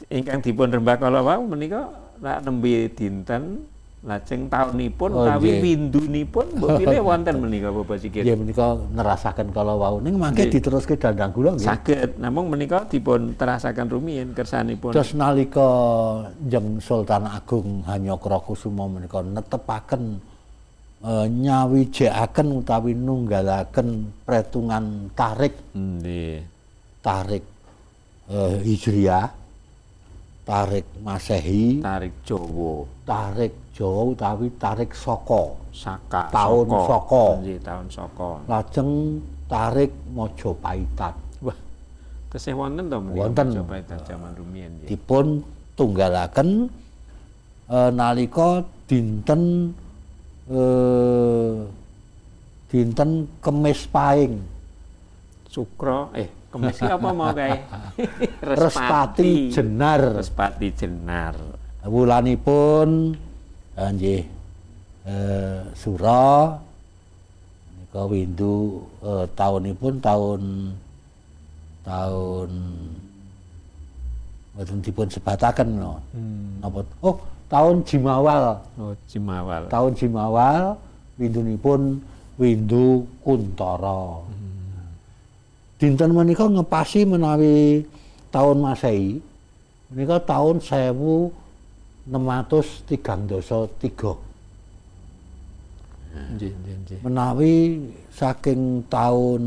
ingkang dipun rembak kala wau menika lak nembe dinten lajeng taunipun utawi windunipun mbok pilih wonten menika Bapak Sigit. Nggih menika nerasaken kala wau ning mangke diteruske dandang gula nggih. Saged, namung menika dipun terasaken rumiyin kersanipun. Terus nalika Jeng Sultan Agung Hanyokrokusumo menika netepaken nyawijekaken utawi nunggalaken pretungan tarik. Nggih. Tarik Hijriah, tarik Masehi, tarik Jawa, tarik Jawa utawi tarik Saka, Saka, tahun Saka, nggih tahun Saka. Lajeng tarik Mojopahitan. Wah, tesih wonten to menika Mojopahitan jaman rumiyin nggih. Dipun tunggalaken nalika dinten dinten Kemis Paing. Sukra Kemis apa mau kae? Respati Jenar. Respati Jenar. Wulanipun nggih Sura Menika windu taunipun tahun tahun mboten dipun sebataken no. Napa? Oh, tahun Jimawal. Oh, Jimawal. Tahun Jimawal windunipun Windu Kuntara. Dinten menika ngepasi menawi tahun Masehi menika tahun 1633. Nggih, nggih, nggih. Menawi saking tahun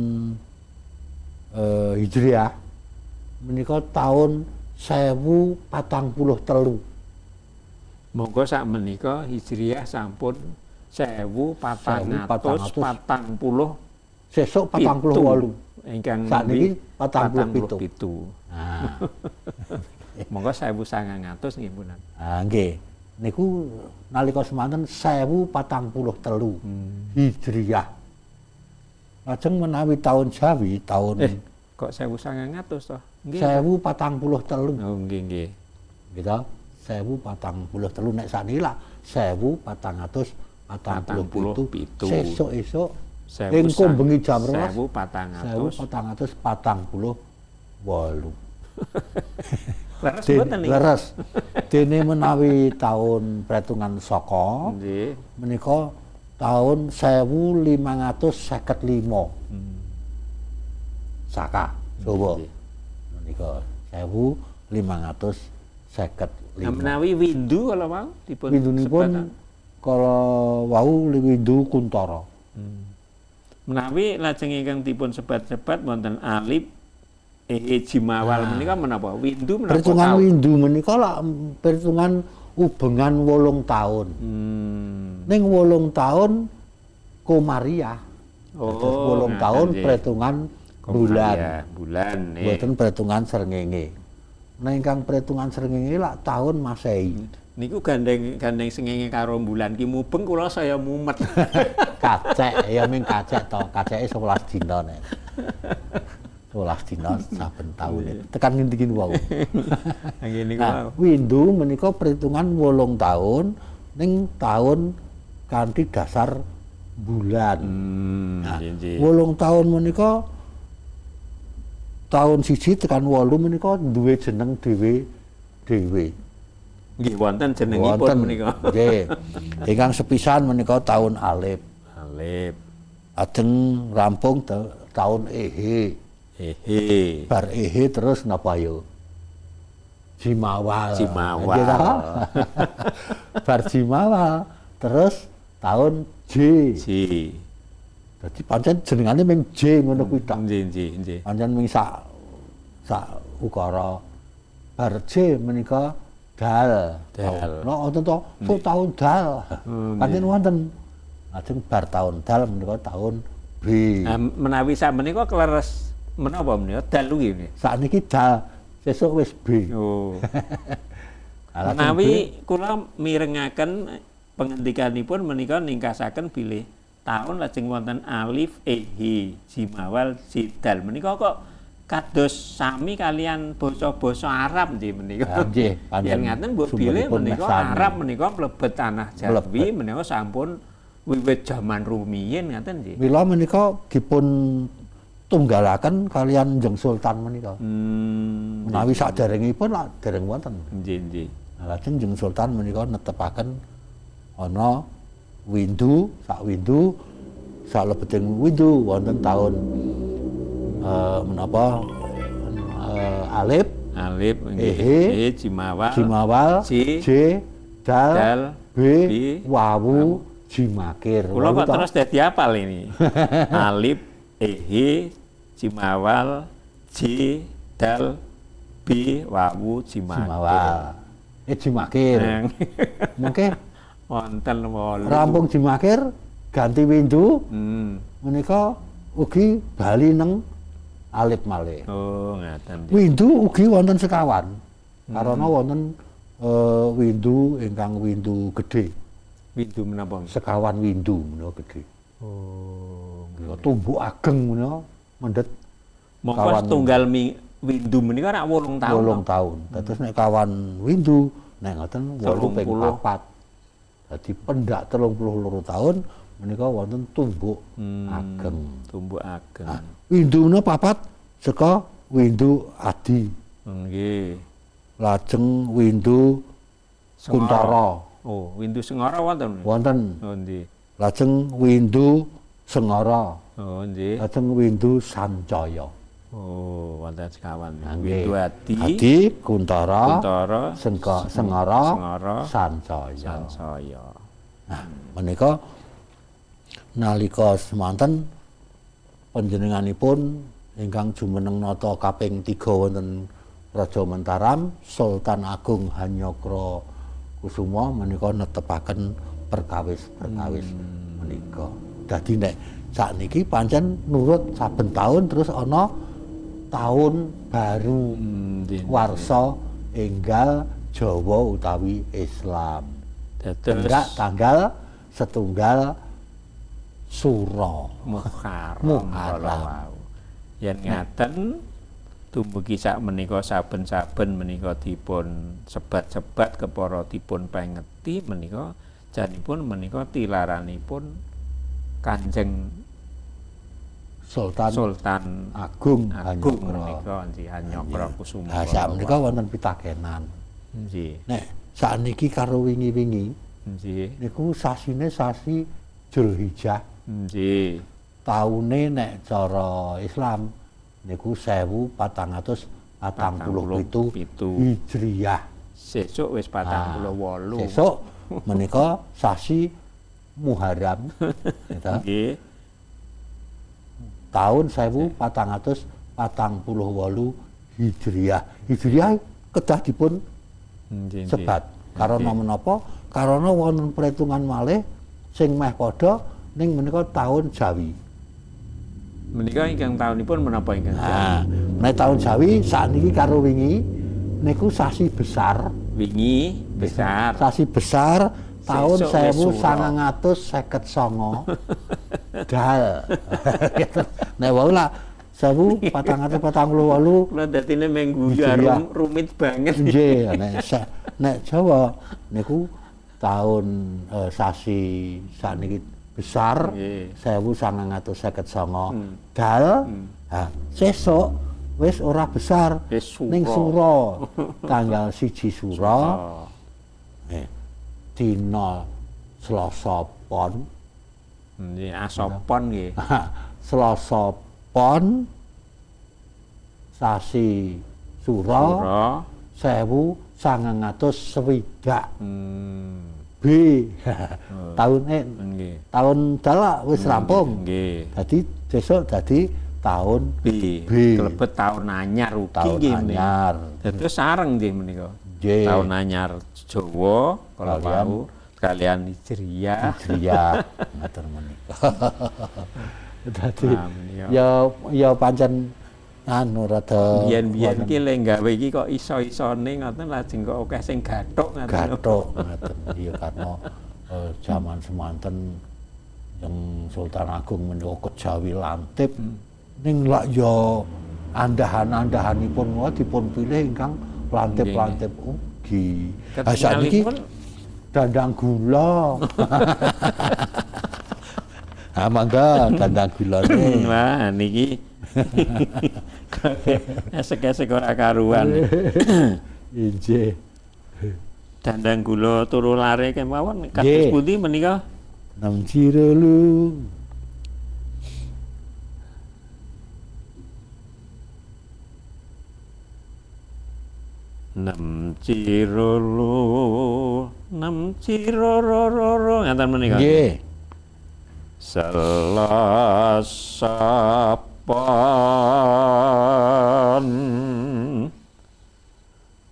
Hijriah menika tahun 1043. Monggo sak menika Hijriah sampun 1440 sesuk 48. Ingkang sakniki 47. 47. Nah. Monggo 1900 nggih punan. Ah nggih. Niku nalika semanten 1043 Hijriah. Lajeng menawi tahun Jawi tahun Kok 1900 toh? Nggih. 1043. Oh nggih nggih. Gitu. 1043 nek sakniki lah 1447. Sesuk-esuk engko bengi jam 12 1448. Leres mboten niki? Leres. Dene menawi tahun perhitungan Saka nggih menika tahun 1555. Saka Jawa. Menika 1555. Nah, menawi windu kala wau dipun windunipun kala wau Windu Kuntara. Menawi lajeng ingkang dipun sebat-sebat wonten alif Jimawal menika menapa? Windu menapa? Perhitungan windu menika lak perhitungan ubengan 8 tahun. Ning 8 tahun Komariah. Oh, 8 tahun perhitungan bulan. Bulan mboten perhitungan srengenge. Nah ingkang perhitungan srengenge lak tahun Masehi. Niku gandeng srengenge karo bulan ki mubeng kula saya mumet. Kacek ya ming kacek to, kaceke 11 dina nek. 11 dina saben taun. Tekan ngendi ki wau. Nggih niku wau. Windu menika perhitungan 8 tahun ning tahun kanthi dasar bulan. Nah, 8 tahun menika tahun 1 tekan 8 menika duwe jeneng dhewe-dhewe. Nggih wonten jenengipun menika. Nggih. Ingkang sepisan menika tahun Alif. Alif. Ajeng rampung tahun Ehe. Ehe. Bar Ehe terus napa yo? Jimawal. Jimawal. Bar Jimawal terus tahun J. J. Dadi pancen jenengane ming J ngono kuwi tok. Nggih, nggih, nggih. Pancen ming sak sak ukara. Bar J menika dal. Dal. No wonten to, tahun dal. Pancen wonten. Lajeng bar tahun dal menika tahun B. Nah, menawi sak menika kleres menapa menika dal kuwi. Sakniki dal, sesuk wis B. Oh. Menawi kula mirengaken pengendikanipun menika ningkasaken bilih tahun lajeng wonten alif ehe jimawal jidal menika kok kados sami kalian basa-basa Arab nggih menika. Nggih, yen ngaten mbok bilih menika Arab menika mlebet tanah Jawi menika sampun wiwit jaman rumiyin ngaten nggih. Mila menika dipun tunggalaken kalian Jeng Sultan menika. Menawi saderengipun lak dereng wonten. Nggih, nggih. Lajeng Jeng Sultan menika netepaken ana windu, sak windu, salebeting windu wonten tahun menapa alif, alif, ehe, jimawal, jimawal, J, dal, B, wawu, jimakir. Kula kok terus dadi apal ini. Alif, ehe, jimawal, J, dal, B, wawu, jimakir. Jimawal. Jimakir. Mungkin wonten 8. Rampung jimakir ganti windu. Menika ugi bali neng alif malih. Oh, ngaten. Windu ugi wonten sekawan. Karena wonten windu ingkang windu gedhe. Windu menapa? Sekawan windu menika gedhe. Oh, tumbuk ageng menika mendhet. Mongko setunggal windu menika rak 8 tahun. 8 tahun. Dados nek kawan windu nek ngoten 8 ping 4. Dadi pendak 32 tahun menika wonten tumbuk ageng. Tumbuk ageng. Nah, windune papat saka windu Adi. Nggih. Lajeng windu Kuntara. Oh, windu Sengara wonten. Wonten. Oh, nggih. Lajeng windu Sengara. Oh, nggih. Lajeng windu Sancaya. Oh, wonten sekawan. Nggih. Windu Adi, Adi, Kuntara, Kuntara, Sengara, Sengara, Sancaya. Sancaya. Nah, menika nalika semanten panjenenganipun ingkang jumeneng nata kaping 3 wonten Raja Mentaram Sultan Agung Hanyokra Kusuma menika netepaken perkawis-perkawis menika. Dadi nek sakniki pancen nurut saben taun terus ana tahun baru warsa enggal Jawa utawi Islam. Dados tanggal setunggal Sura Muharram. Muharram. Yen ngaten tumugi sak menika saben-saben menika dipun sebat-sebat kepara dipun pengeti menika janipun menika tilaranipun Kanjeng Sultan Agung Agung menika Hanyokra Kusuma. Lah sak menika wonten pitakenan. Nggih. Nek sakniki karo wingi-wingi nggih niku sasine sasi Zulhijjah. Nggih. Taune nek cara Islam niku 1447 Hijriah. Sesuk wis 48. Sesuk menika sasi Muharram gitu. Nggih. Tahun 1448 Hijriah. Hijriah kedah dipun sebat. Karena menapa? Karena wonten perhitungan malih sing meh padha ning menika tahun Jawi. Menika ingkang taunipun menapa ingkang Jawi? Nek tahun Jawi sakniki karo wingi niku sasi besar. Wingi besar. Sasi besar tahun 1959. Dal. Nek wau lah 1448. Kula dadine menggu rumit banget. Nggih, nek Jawa niku tahun sasi sakniki besar 1959. Dal. Ha, sesuk wis ora besar ning Sura. Tanggal 1 Sura. Dina Selasa Pon. Nggih, Asopon nggih. Selasa Pon sasi Sura 1960. B. Tahun tahun dalak wis rampung. Nggih. Dadi sesuk dadi tahun B. Kelebet tahun anyar ugi nggih. Tahun anyar. Dados sareng nggih menika. Tahun anyar Jawa kala wau kalian Hijriah. Hijriah ngaten menika. Dadi ya pancen anu rada biyen-biyen iki le gawe iki kok iso-isone ngoten lajeng kok akeh sing gathuk ngoten. Gathuk ngoten. Iya karena jaman semanten yang Sultan Agung menika kejawi lantip ning lak ya andahan-andahanipun wae dipun pilih ingkang lantip-lantip ugi. Ha sakniki dandang gula. Ha mangga dandang gulane. Wah niki esek-esek ora karuan. Injih. Dandang gula turu lare kemawon kados pundi menika? Nem cirelu. Nem cirolo, nem cirororo ngaten menika. Nggih. Selasa Pon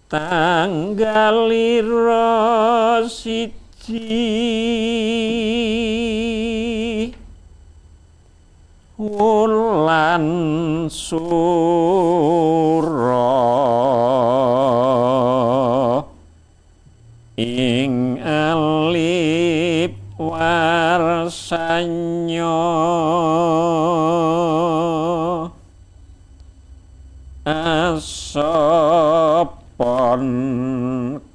tanggal 21 wulan Sura ing alif warsanya asopon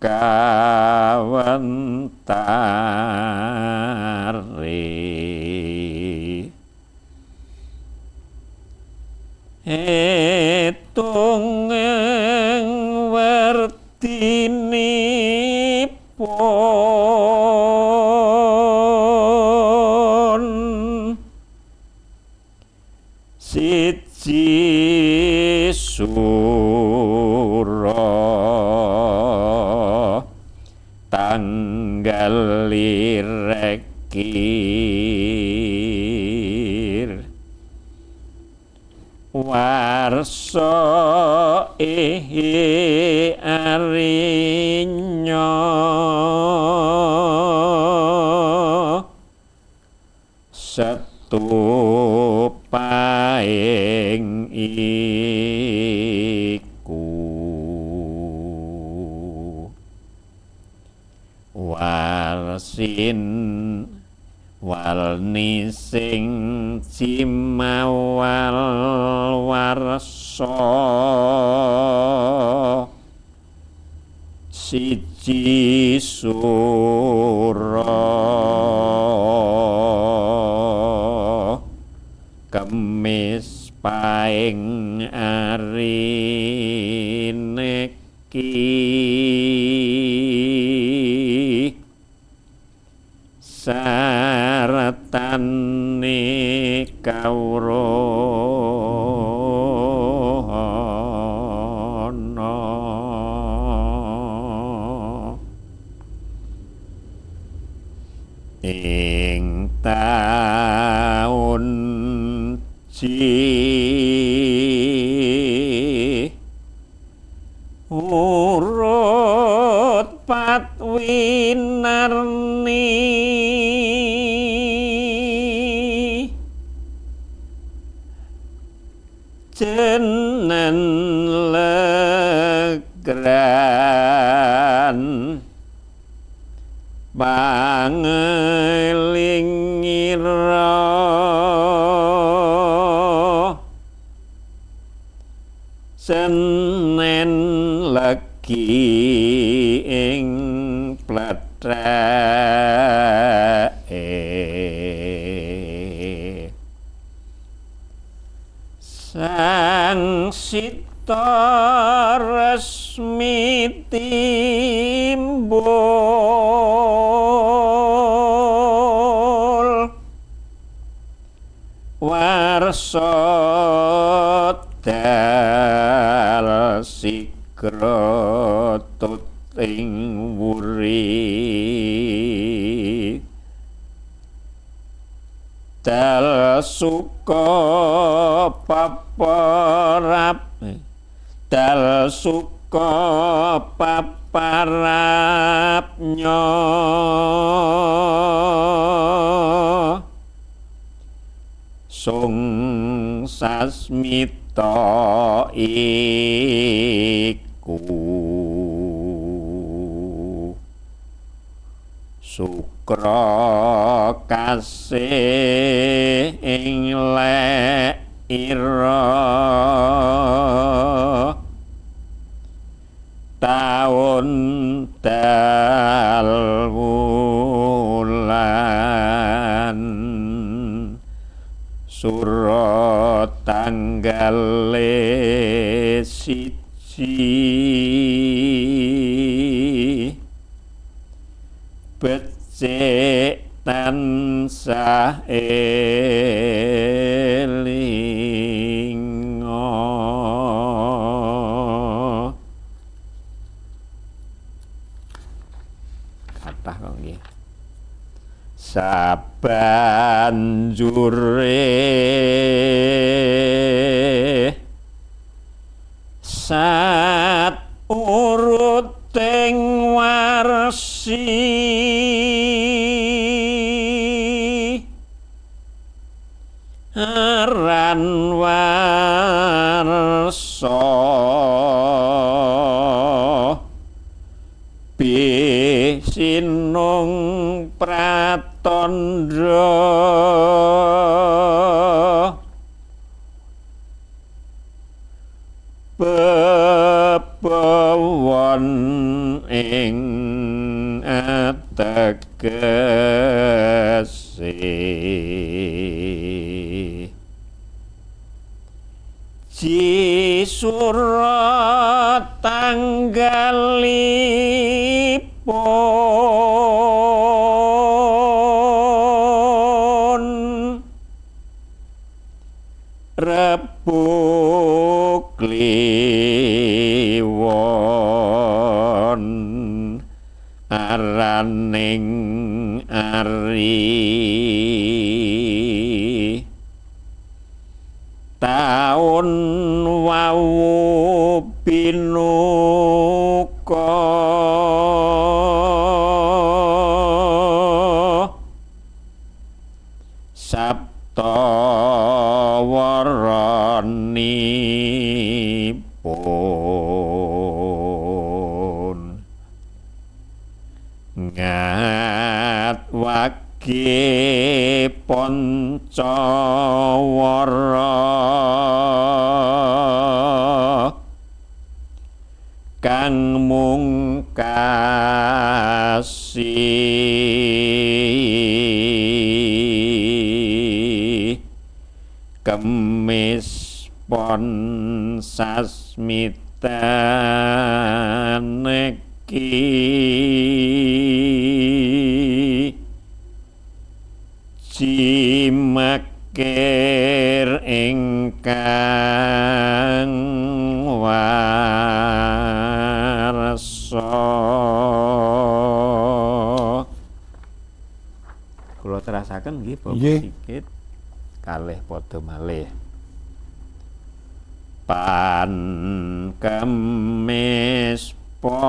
kawentare. Siji sura tanggal 22 warsa ehe arinya setu paing iku walsin walni sing cimawal warsa siji sura Kemis paing arine ki sartane kawruhana ing taun ji urut patwinarni jenen legran pangelingira Senen legi ing pletreke Sang Sita resmi timbul warsa dal sigra tuting wuri dal suka paparap dal suka paparapnya sung sasmita iku sukra kasih ing lek ira taun dal wulan sura tanggale 1 becik tansah elinga. Kathah kok nggih. Sabanjure sat uruting warsi aran warsa bisinung pratandha bebawon ing ategese Cisura tanggalipun Rebo Rebo Kliwon araning ari taun wawu pinuka Sabta waranipun ngat wage pancawara kang mungkasi Kemis pon sasmita neki cimakir ingkang warsa. Kula terasaken nggih Bapak Sigit kalih padha malih. Pan Kemis pon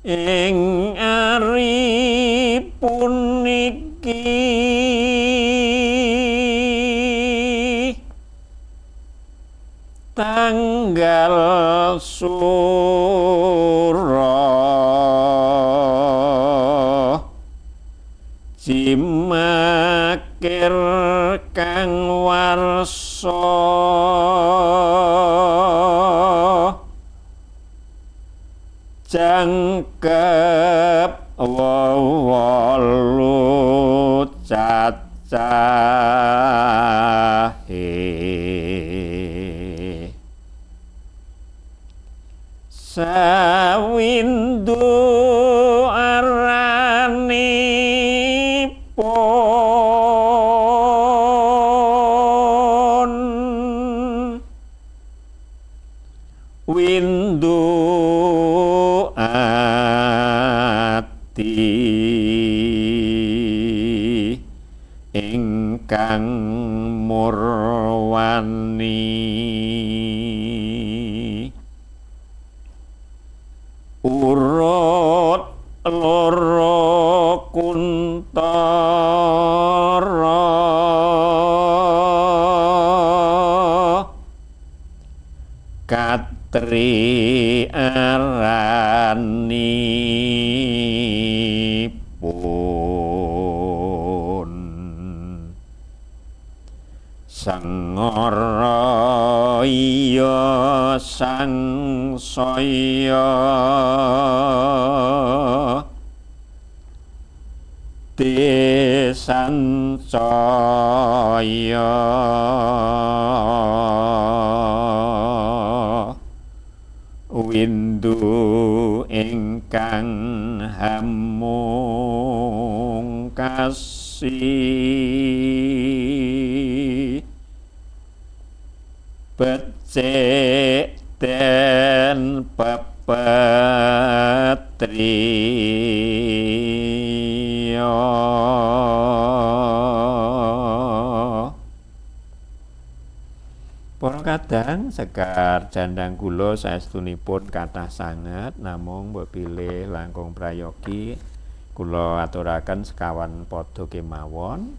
ing ari puniki tanggal sura cimakir kang warsa jangkep wolu cacahe sawindu aranipun windu ati ingkang murwani urut loro kuntara katri aranipun sangara iya sangsaya desancaya windu ingkang hamungkasi becik den pepetriya. Para kadang sekar jandang kula saestunipun kathah sanget, namung mbok bilih langkung prayogi kula aturaken sekawan padha kemawon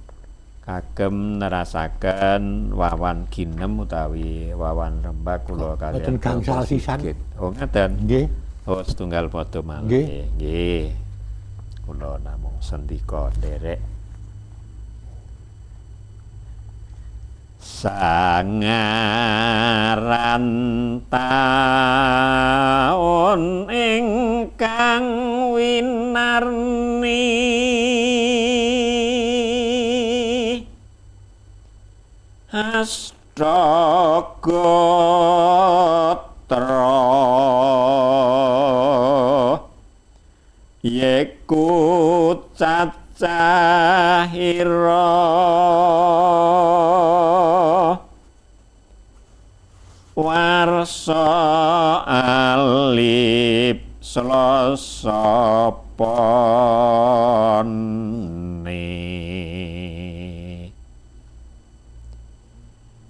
kagem nerasaken wawan ginem utawi wawan rembag kula kaliyan boten gangsal sisan. Oh ngaten. Nggih. Oh setunggal padha malih. Nggih. Kula namung sendika nderek. Sangaran taun ingkang winarni asta gotra yeku cacahipun cahira warsa alif Selasa pone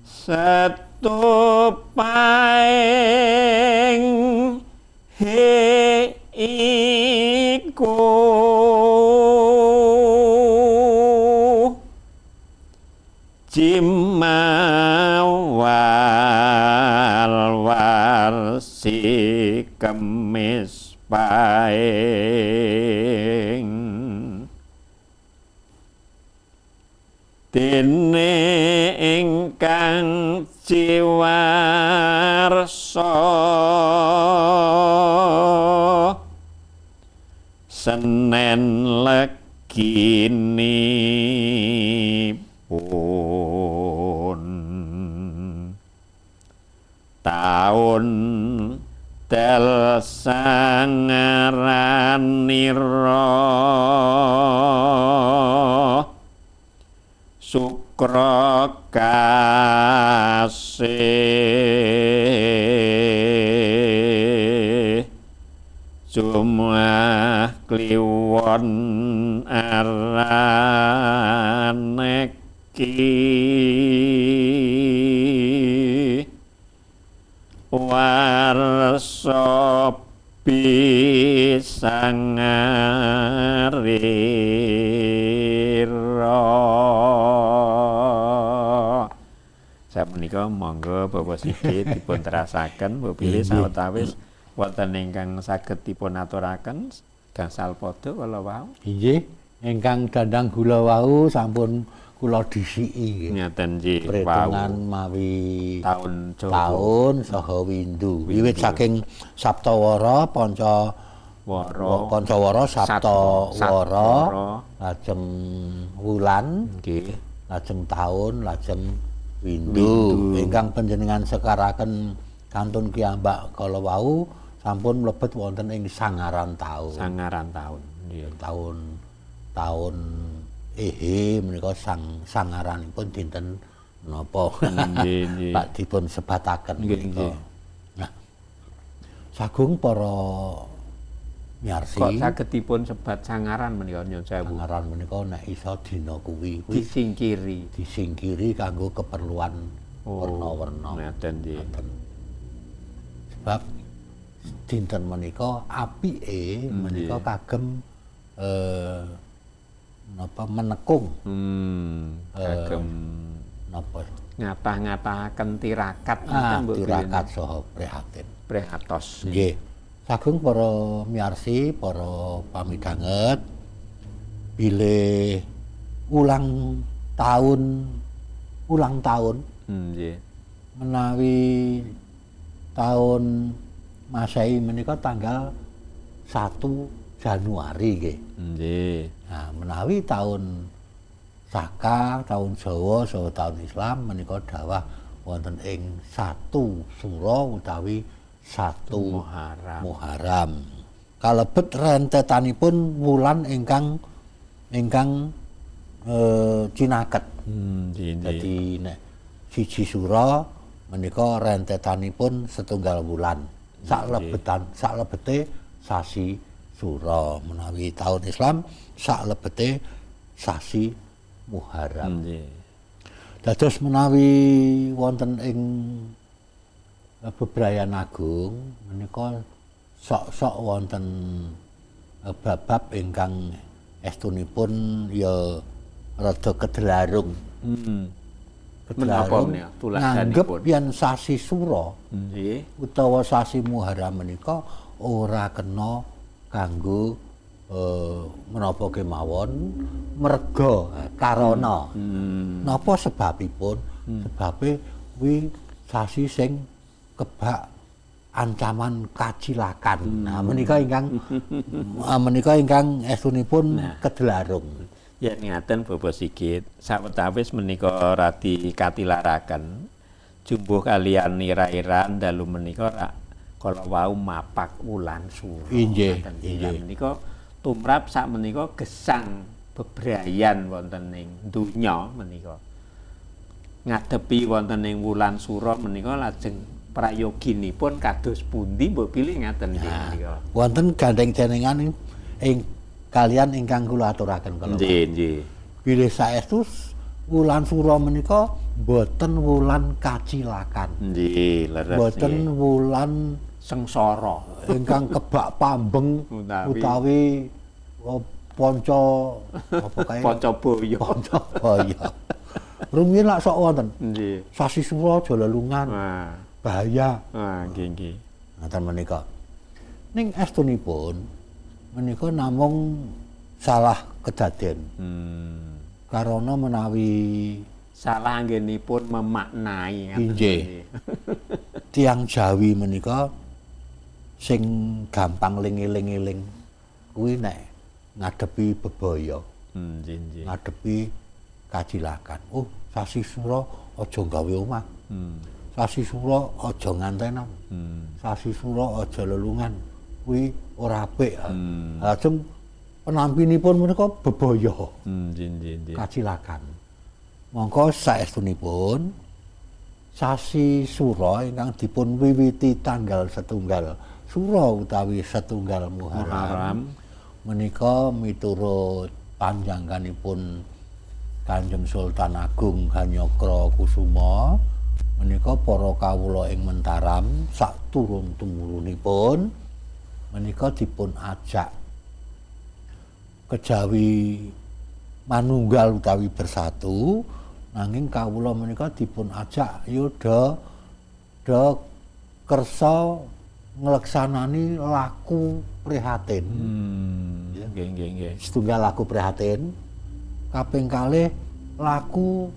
Setu paing he iku Cimawal warsi kemis paing dene ingkang ciwarsa Senen leginipun taun del sangaranira sukra kasih Jumah kliwon araneki warsa bisangarira. Sapunika monggo Bapak Sigit dipun terasaken mbok bilih sawetawis wonten ingkang saged dipun aturaken gangsal padha kala wau. Inggih, ingkang dandang gula wau sampun kula dhisiki nggih. Ngaten nggih, perhitungan mawi taun Jawa. Taun saha windu. Wiwit saking Saptawara Panca Wara, Pancawara Saptawara, lajeng wulan, nggih, lajeng taun, lajeng windu. Ingkang panjenengan sekaraken kantun kiyambak kala wau sampun mlebet wonten ing sangaran taun. Sangaran taun. Nggih. Taun ehe menika sangaranipun dinten napa? Nggih, nggih. Pak dipun sebataken nggih, menika. Nah, sagung para miyarsi kok saged dipun sebat sangaran menika nyun sewu. Sangaran menika nek iso dina kuwi kuwi disingkiri. Disingkiri kanggo keperluan werna-werna. Ngaten nggih. Sebab dinten menika apike menika kagem napa menekung. Kagem napa ngatah-ngatahaken tirakat ngoten mbok tirakat saha prihatin. Prihatos. Nggih. Sagung para miyarsi, para pamidhanget bilih ulang tahun nggih. Menawi tahun Masehi menika tanggal 1 Januari nggih. Nggih. Nah, menawi tahun Saka, tahun Jawa saha tahun Islam menika dawah wonten ing 1 Sura utawi 1 Muharram. Muharram. Kalebet rentetanipun wulan ingkang cinaket. Nggih. Dadi nek 1 Sura menika rentetanipun setunggal wulan. Saklebete sasi Sura. Menawi tahun Islam saklebete sasi Muharram. Nggih. Dados menawi wonten ing bebrayan agung menika sok-sok wonten bab-bab ingkang estunipun ya rada kedelarung. Menapa menika nganggep yen sasi Sura nggih utawa sasi Muharram menika ora kena kanggo menapa kemawon merga karana. Napa sebabipun? Sebabe kuwi sasi sing kebak ancaman kacilakan. Nah, menika ingkang menika ingkang estunipun kedelarung. Yen ngaten Bapak Sigit, sawetawis menika radi katilaraken jumbuh kalian ira-iran dalu menika rak kala wau mapak wulan Sura. Inggih, inggih. Menika tumrap sak menika gesang Bebrayan wonten ing donya menika. Ngadepi wonten ing wulan sura menika lajeng prayoginipun kados pundi mbok bilih ngaten nggih menika. Wonten gandeng jenengan ing kalian ingkang kula aturaken kala. Nggih, nggih. Bilih saestu wulan sura menika boten wulan kacilakan. Nggih, leres. Boten wulan sengsara ingkang kebak pambeng utawi ponco apa kae? Poncobaya. Poncobaya. Rumiyin lak sok wonten. Nggih. Sasi sura aja lelungan. Bahaya. Nggih, nggih. Ngaten menika. Ning estunipun menika namung salah kedaden. Karana menawi salah anggenipun memaknai ngaten. Nggih. Tiyang Jawi menika sing gampang ling-eling-eling kuwi nek ngadepi bebaya. Nggih, nggih. Ngadepi kacilakan. Oh, sasi sura aja gawe omah. Sasi sura aja ngantenan. Sasi sura aja lelungan. Kuwi ora apik. Lajeng penampinipun menika bebaya. Nggih, nggih, nggih. Kacilakan. Mongko saestunipun sasi sura ingkang dipun wiwiti tanggal setunggal sura utawi setunggal Muharram menika miturut panjangkanipun Kanjeng Sultan Agung Hanyokrokusumo menika para kawula ing Mentaram sak turun tumurunipun menika dipun ajak kejawi manunggal utawi bersatu, nanging kawula menika dipun ajak yo do kersa ngleksanani laku prihatin. Nggih, nggih, nggih. Setunggal laku prihatin, kaping kalih laku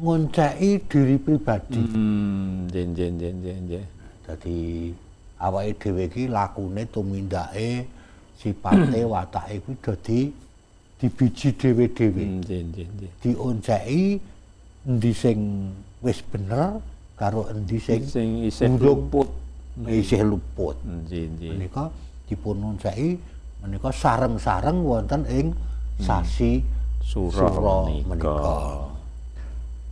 ngonceki diri pribadi. Nggih, nggih, nggih, nggih, nggih. Dadi awake dhewe iki lakune tumindake sipate watake kuwi dadi dibiji dhewe-dhewe. Nggih, nggih, nggih. Dionceki endi sing wis bener karo endi sing isih luput. Isih luput. Nggih, nggih. Menika dipun onceki menika sareng-sareng wonten ing sasi sura menika.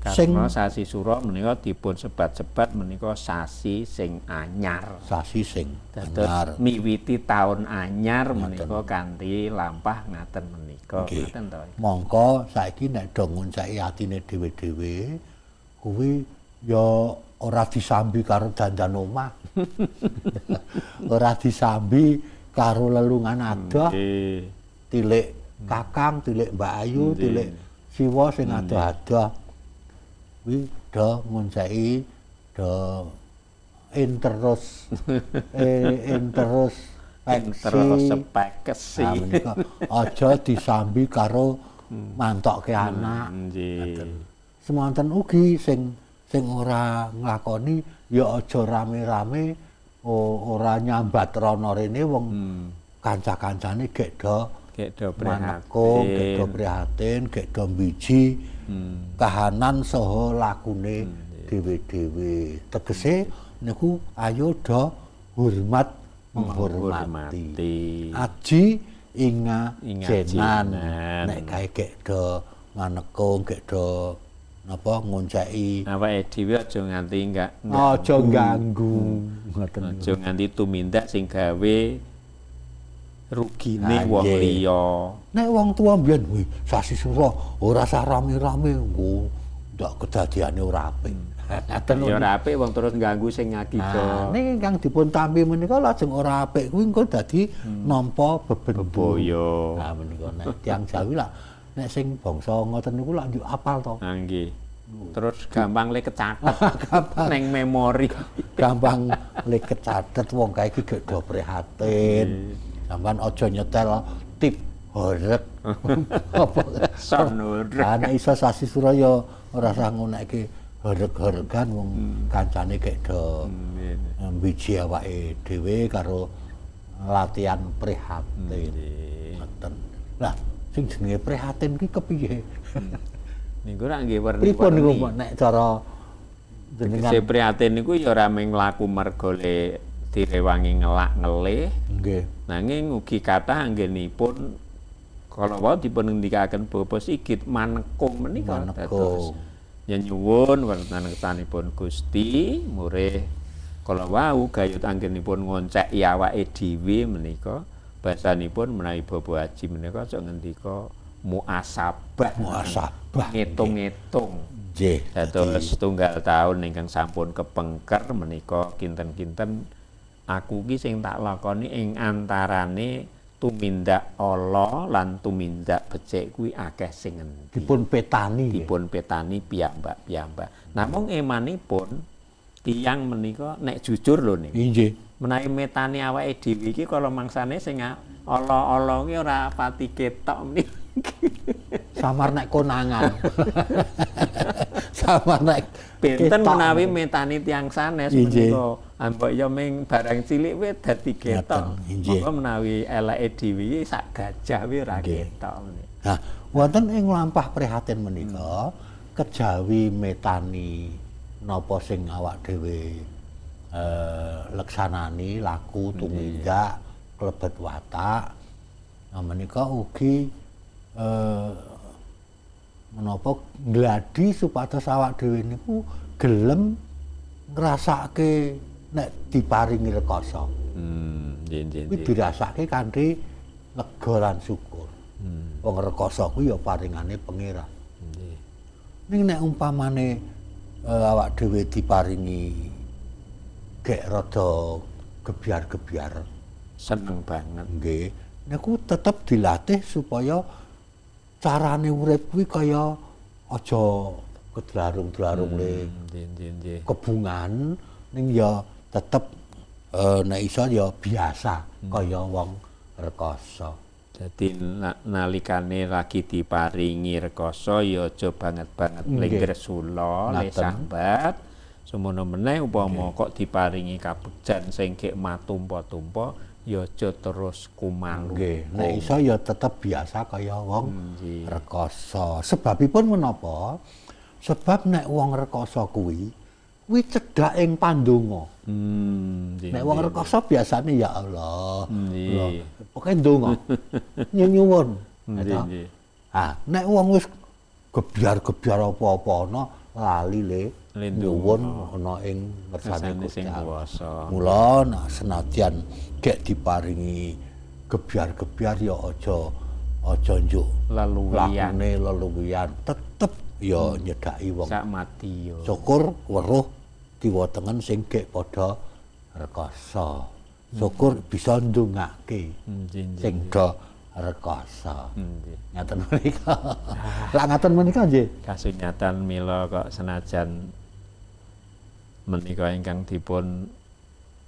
Karena sasi sura menika dipun sebat-sebat menika sasi sing anyar. Sasi sing anyar. Miwiti taun anyar menika kanthi lampah ngaten menika. Ngaten to. Mongko saiki nek do ngonceki atine dhewe-dhewe kuwi ya ora disambi karo dandan omah. Ora disambi karo lelungan adoh. Tilik kakang, tilik Mbak Ayu, tilik siwa sing adoh-adoh. Kuwi do ngonceki do interus introspeksi. Aja disambi karo mantokke anak. Semanten ugi sing ora nglakoni ya aja rame-rame ora nyambat rono rene wong kanca-kancane gek do prihatin, gek do prihatin, gek do mbiji kahanan saha lakune dhewe-dhewe. Tegese niku ayo do hormat menghormati. Aji inga jenan. Nek kae gek do manekung, gek do napa ngonceki awake dhewe aja nganti aja ganggu. Ngoten. Aja nganti tumindak sing gawe rugine wong liya. Nek wong tuwa mbiyen kuwi sasi sura ora sah rame-rame nggo ndak kedadiane ora apik. Ngaten ya ora apik wong terus ganggu sing ngakida. Ning ingkang dipun tampi menika lajeng ora apik kuwi engko dadi nampa bebaya. Nah menika nek tiyang Jawi lah nek sing bangsa ngoten niku lak njuk apal to. Ha nggih. Terus gampang le kecatet neng memori. Gampang le kecatet wong kae iki gek do prihatin. Sampeyan aja nyetel tip horeg. Apa son horeg. Lah nek iso sasi sura ya ora usah ngonekke horeg-horegan wong kancane gek do mbiji awake dhewe karo latihan prihatin. Ngoten. Lah sing jenenge prihatin ki kepiye? Niku rak nggih werni. Pripun niku nek cara jenengan? Sing prihatin niku ya ora mung laku mergo le direwangi ngelak-ngelih. Nggih. Nanging ugi kathah anggenipun Kala wau dipun ngendikaken Bapak Sigit manekung menika dados nyenyuwun wonten ngersanipun Gusti murih kala wau gayut anggenipun ngonceki awake dhewe menika basanipun menawi Bapak Haji menika sok ngendika muasabah. Muasabah. Ngitung-ngitung. Nggih. Dados setunggal taun ingkang sampun kepengker menika kinten-kinten aku ki sing tak lakoni ing antarane tumindak ala lan tumindak becik kuwi akeh sing endi. Dipun petani. Dipun petani piyambak-piyambak. Namung emanipun tiyang menika nek jujur lho niku. Nggih. Menawi metani awake dhewe iki kala mangsane sing ala-ala ki ora pati ketok menika. Samar nek konangan. Samar nek benten menawi metani tiyang sanes menika. Ambok ya ming barang cilik kuwi dadi ketok. Monggo menawi eleke dhewe sak gajah kuwi ora ketok. Nah, wonten ing lampah prihatin menika kejawi metani napa sing awak dhewe leksanani laku tumindak klebet watak. Nah menika ugi menapa gladi supados awak dhewe niku gelem ngrasake nek diparingi rekoso. Nggih. Kuwi dirasake kanthi lega lan syukur. Wong rekoso kuwi ya paringane Pangeran. Nggih. Ning nek umpamane awak dhewe diparingi gek rada gebyar-gebyar seneng banget. Nggih. Niku tetep dilatih supaya carane urip kuwi kaya aja kedlarung-dlarung le kebungan ning ya tetep nek iso ya biasa kaya wong rekoso. Dadi nalikane lagi diparingi rekoso ya aja banget-banget lenggersula le sambat. Semono meneh upama kok diparingi kabegjan sing gek matumpa-tumpa ya aja terus kumalu. Nggih, nek iso ya tetep biasa kaya wong rekoso. Sebabipun menapa? Sebab nek wong rekoso kuwi cedhak ing pandonga. Nek wong rekoso biasane ya Allah. Pokoke ndonga. Nyuwun. Nggih. Ah, nek wong wis gebyar-gebyar apa-apa ana lali le nyuwun ana ing ngersane Gusti Allah. Mula nek senadyan gek diparingi gebyar-gebyar ya aja njuk leluwian. Lakune leluwian tetep ya nyedhaki wong sak mati ya. Syukur weruh kiwa tengen sing gek padha rekoso. Syukur bisa ndongake sing do rekoso. Ngaten menika. Lah ngaten menika nggih. Kasunyatan mila kok senajan menika ingkang dipun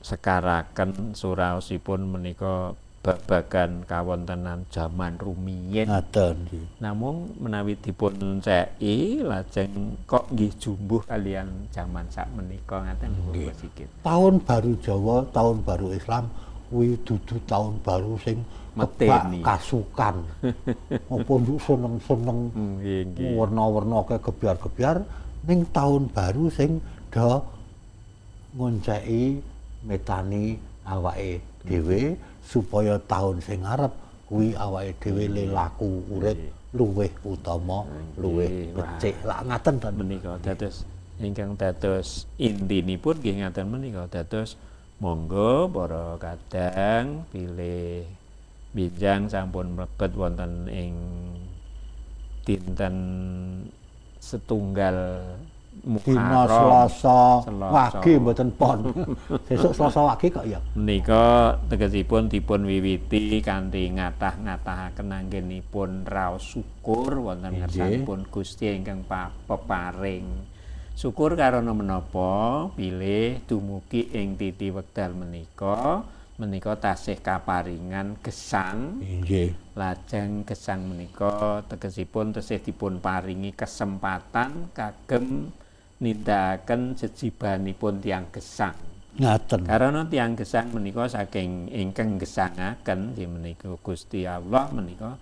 sekaraken suraosipun menika babagan kawontenan jaman rumiyin. Ngaten nggih. Namung menawi dipun ceki lajeng kok nggih jumbuh kalian jaman sak menika ngaten nggih. Tahun baru Jawa, tahun baru Islam kuwi dudu tahun baru sing kebak kasukan. Apa nduk seneng-seneng werna-werna kae gebyar-gebyar ning tahun baru sing do ngonceki metani awake dhewe supaya tahun sing ngarep kuwi awake dhewe le laku urip luwih utama, luwih becik. Lak ngaten to menika dados ingkang dados intinipun nggih ngaten menika dados monggo para kadang pilih benjang sampun mlebet wonten ing dinten setunggal Dina Selasa wage mboten pon. Sesuk Selasa wage kok ya. Menika tegesipun dipun wiwiti kanthi ngatah-ngatahaken anggenipun raos syukur wonten ngersanipun Gusti ingkang peparing. Syukur karana menapa bilih dumugi ing titi wekdal menika menika tasih kaparingan gesang. Inggih. Lajeng gesang menika tegesipun tesih dipun paringi kesempatan kagem nindakaken jejibanipun tiyang gesang. Ngaten. Karana tiyang gesang menika saking ingkang gesangaken nggih menika Gusti Allah menika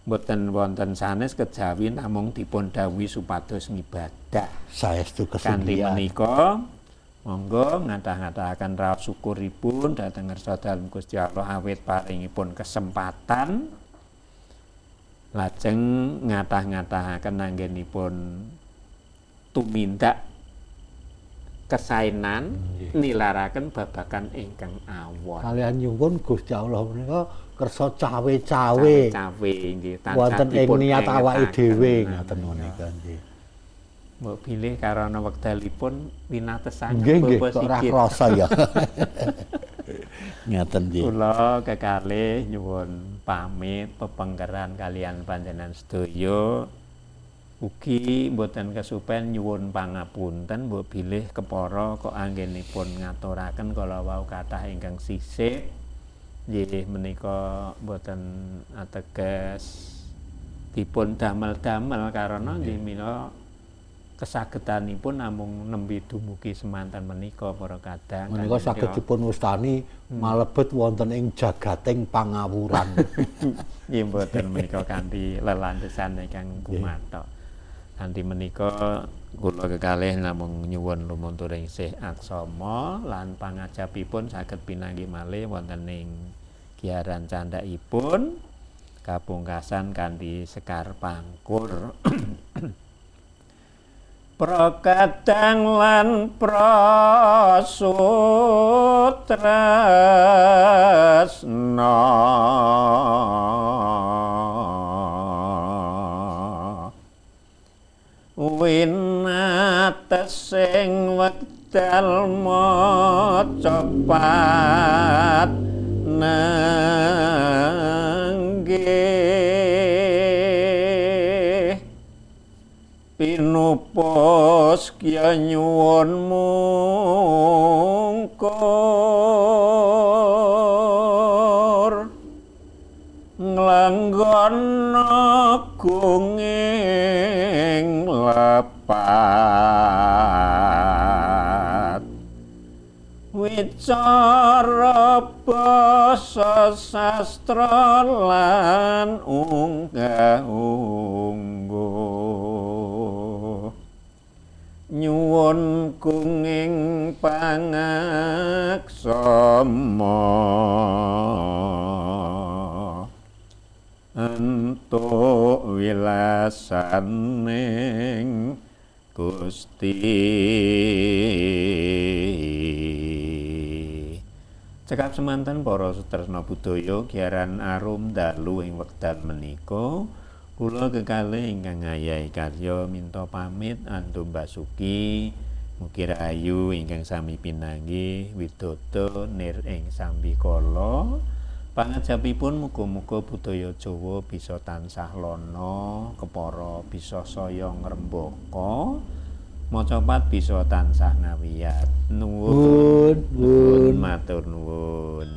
mboten wonten sanes kejawi namung dipun dawuhi supados ngibadah. Saestu kanthi kesugihan. Menika monggo ngatah-ngatahaken raos syukuripun dhateng ngersa dalem Gusti Allah awit paringipun kesempatan Lajeng ngatah-ngatahaken anggenipun tumindak kesaenan nilaraken babagan ingkang awon. Kaliyan nyuwun Gusti Allah menika kersa cawe-cawe Cawe nggih wonten ing dipun niat awake engetaken. Dhewe ngaten menika nggih. Mbok bilih karana wekdalipun winatesan Nggih nggih Bapak kok ora Sigit. Krasa ya. Ngaten nggih. Kula kekalih nyuwun pamit pepengkeran kaliyan panjenengan sedaya. Ugi mboten kesupen nyuwun pangapunten mbok bilih kepara kok anggenipun ngaturaken kala wau kathah ingkang sisih. Nggih menika mboten ateges dipun damel-damel karana nggih mila kesagetanipun namung nembe dumugi semanten menika para kadang. Menika saged dipun wastani malebet wonten ing jagating pangawuran. Nggih mboten menika kanthi lelandesan ingkang kumatok. Kanthi menika kula kekalih namung nyuwun lumunturing sih aksama lan pangajapipun saged pinanggih malih wonten ing giaran candhakipun kapungkasan kanthi sekar pangkur. Prakadang lan prasutresna winatesing wekdal maca pat nenggih pinupos kya nyuwun mungkur nglanggono gunging lepat wicara basa sastra lan unggah ungguh nyuwun gunging pangaksama entuk wilasaning Gusti. Cekap semanten para sutresna budaya giaran arum dalu ing wekdal menika kula kekalih ingkang ngayahi karya minta pamit antum basuki mugi rahayu ingkang sami pinanggih widodo nir ing sambikala. Pangajapipun muga-muga budaya Jawa bisa tansah lana, kepara bisa saya ngrembaka, macapat bisa tansah ngawiyat. Nuwun, Nuwun. Matur nuwun.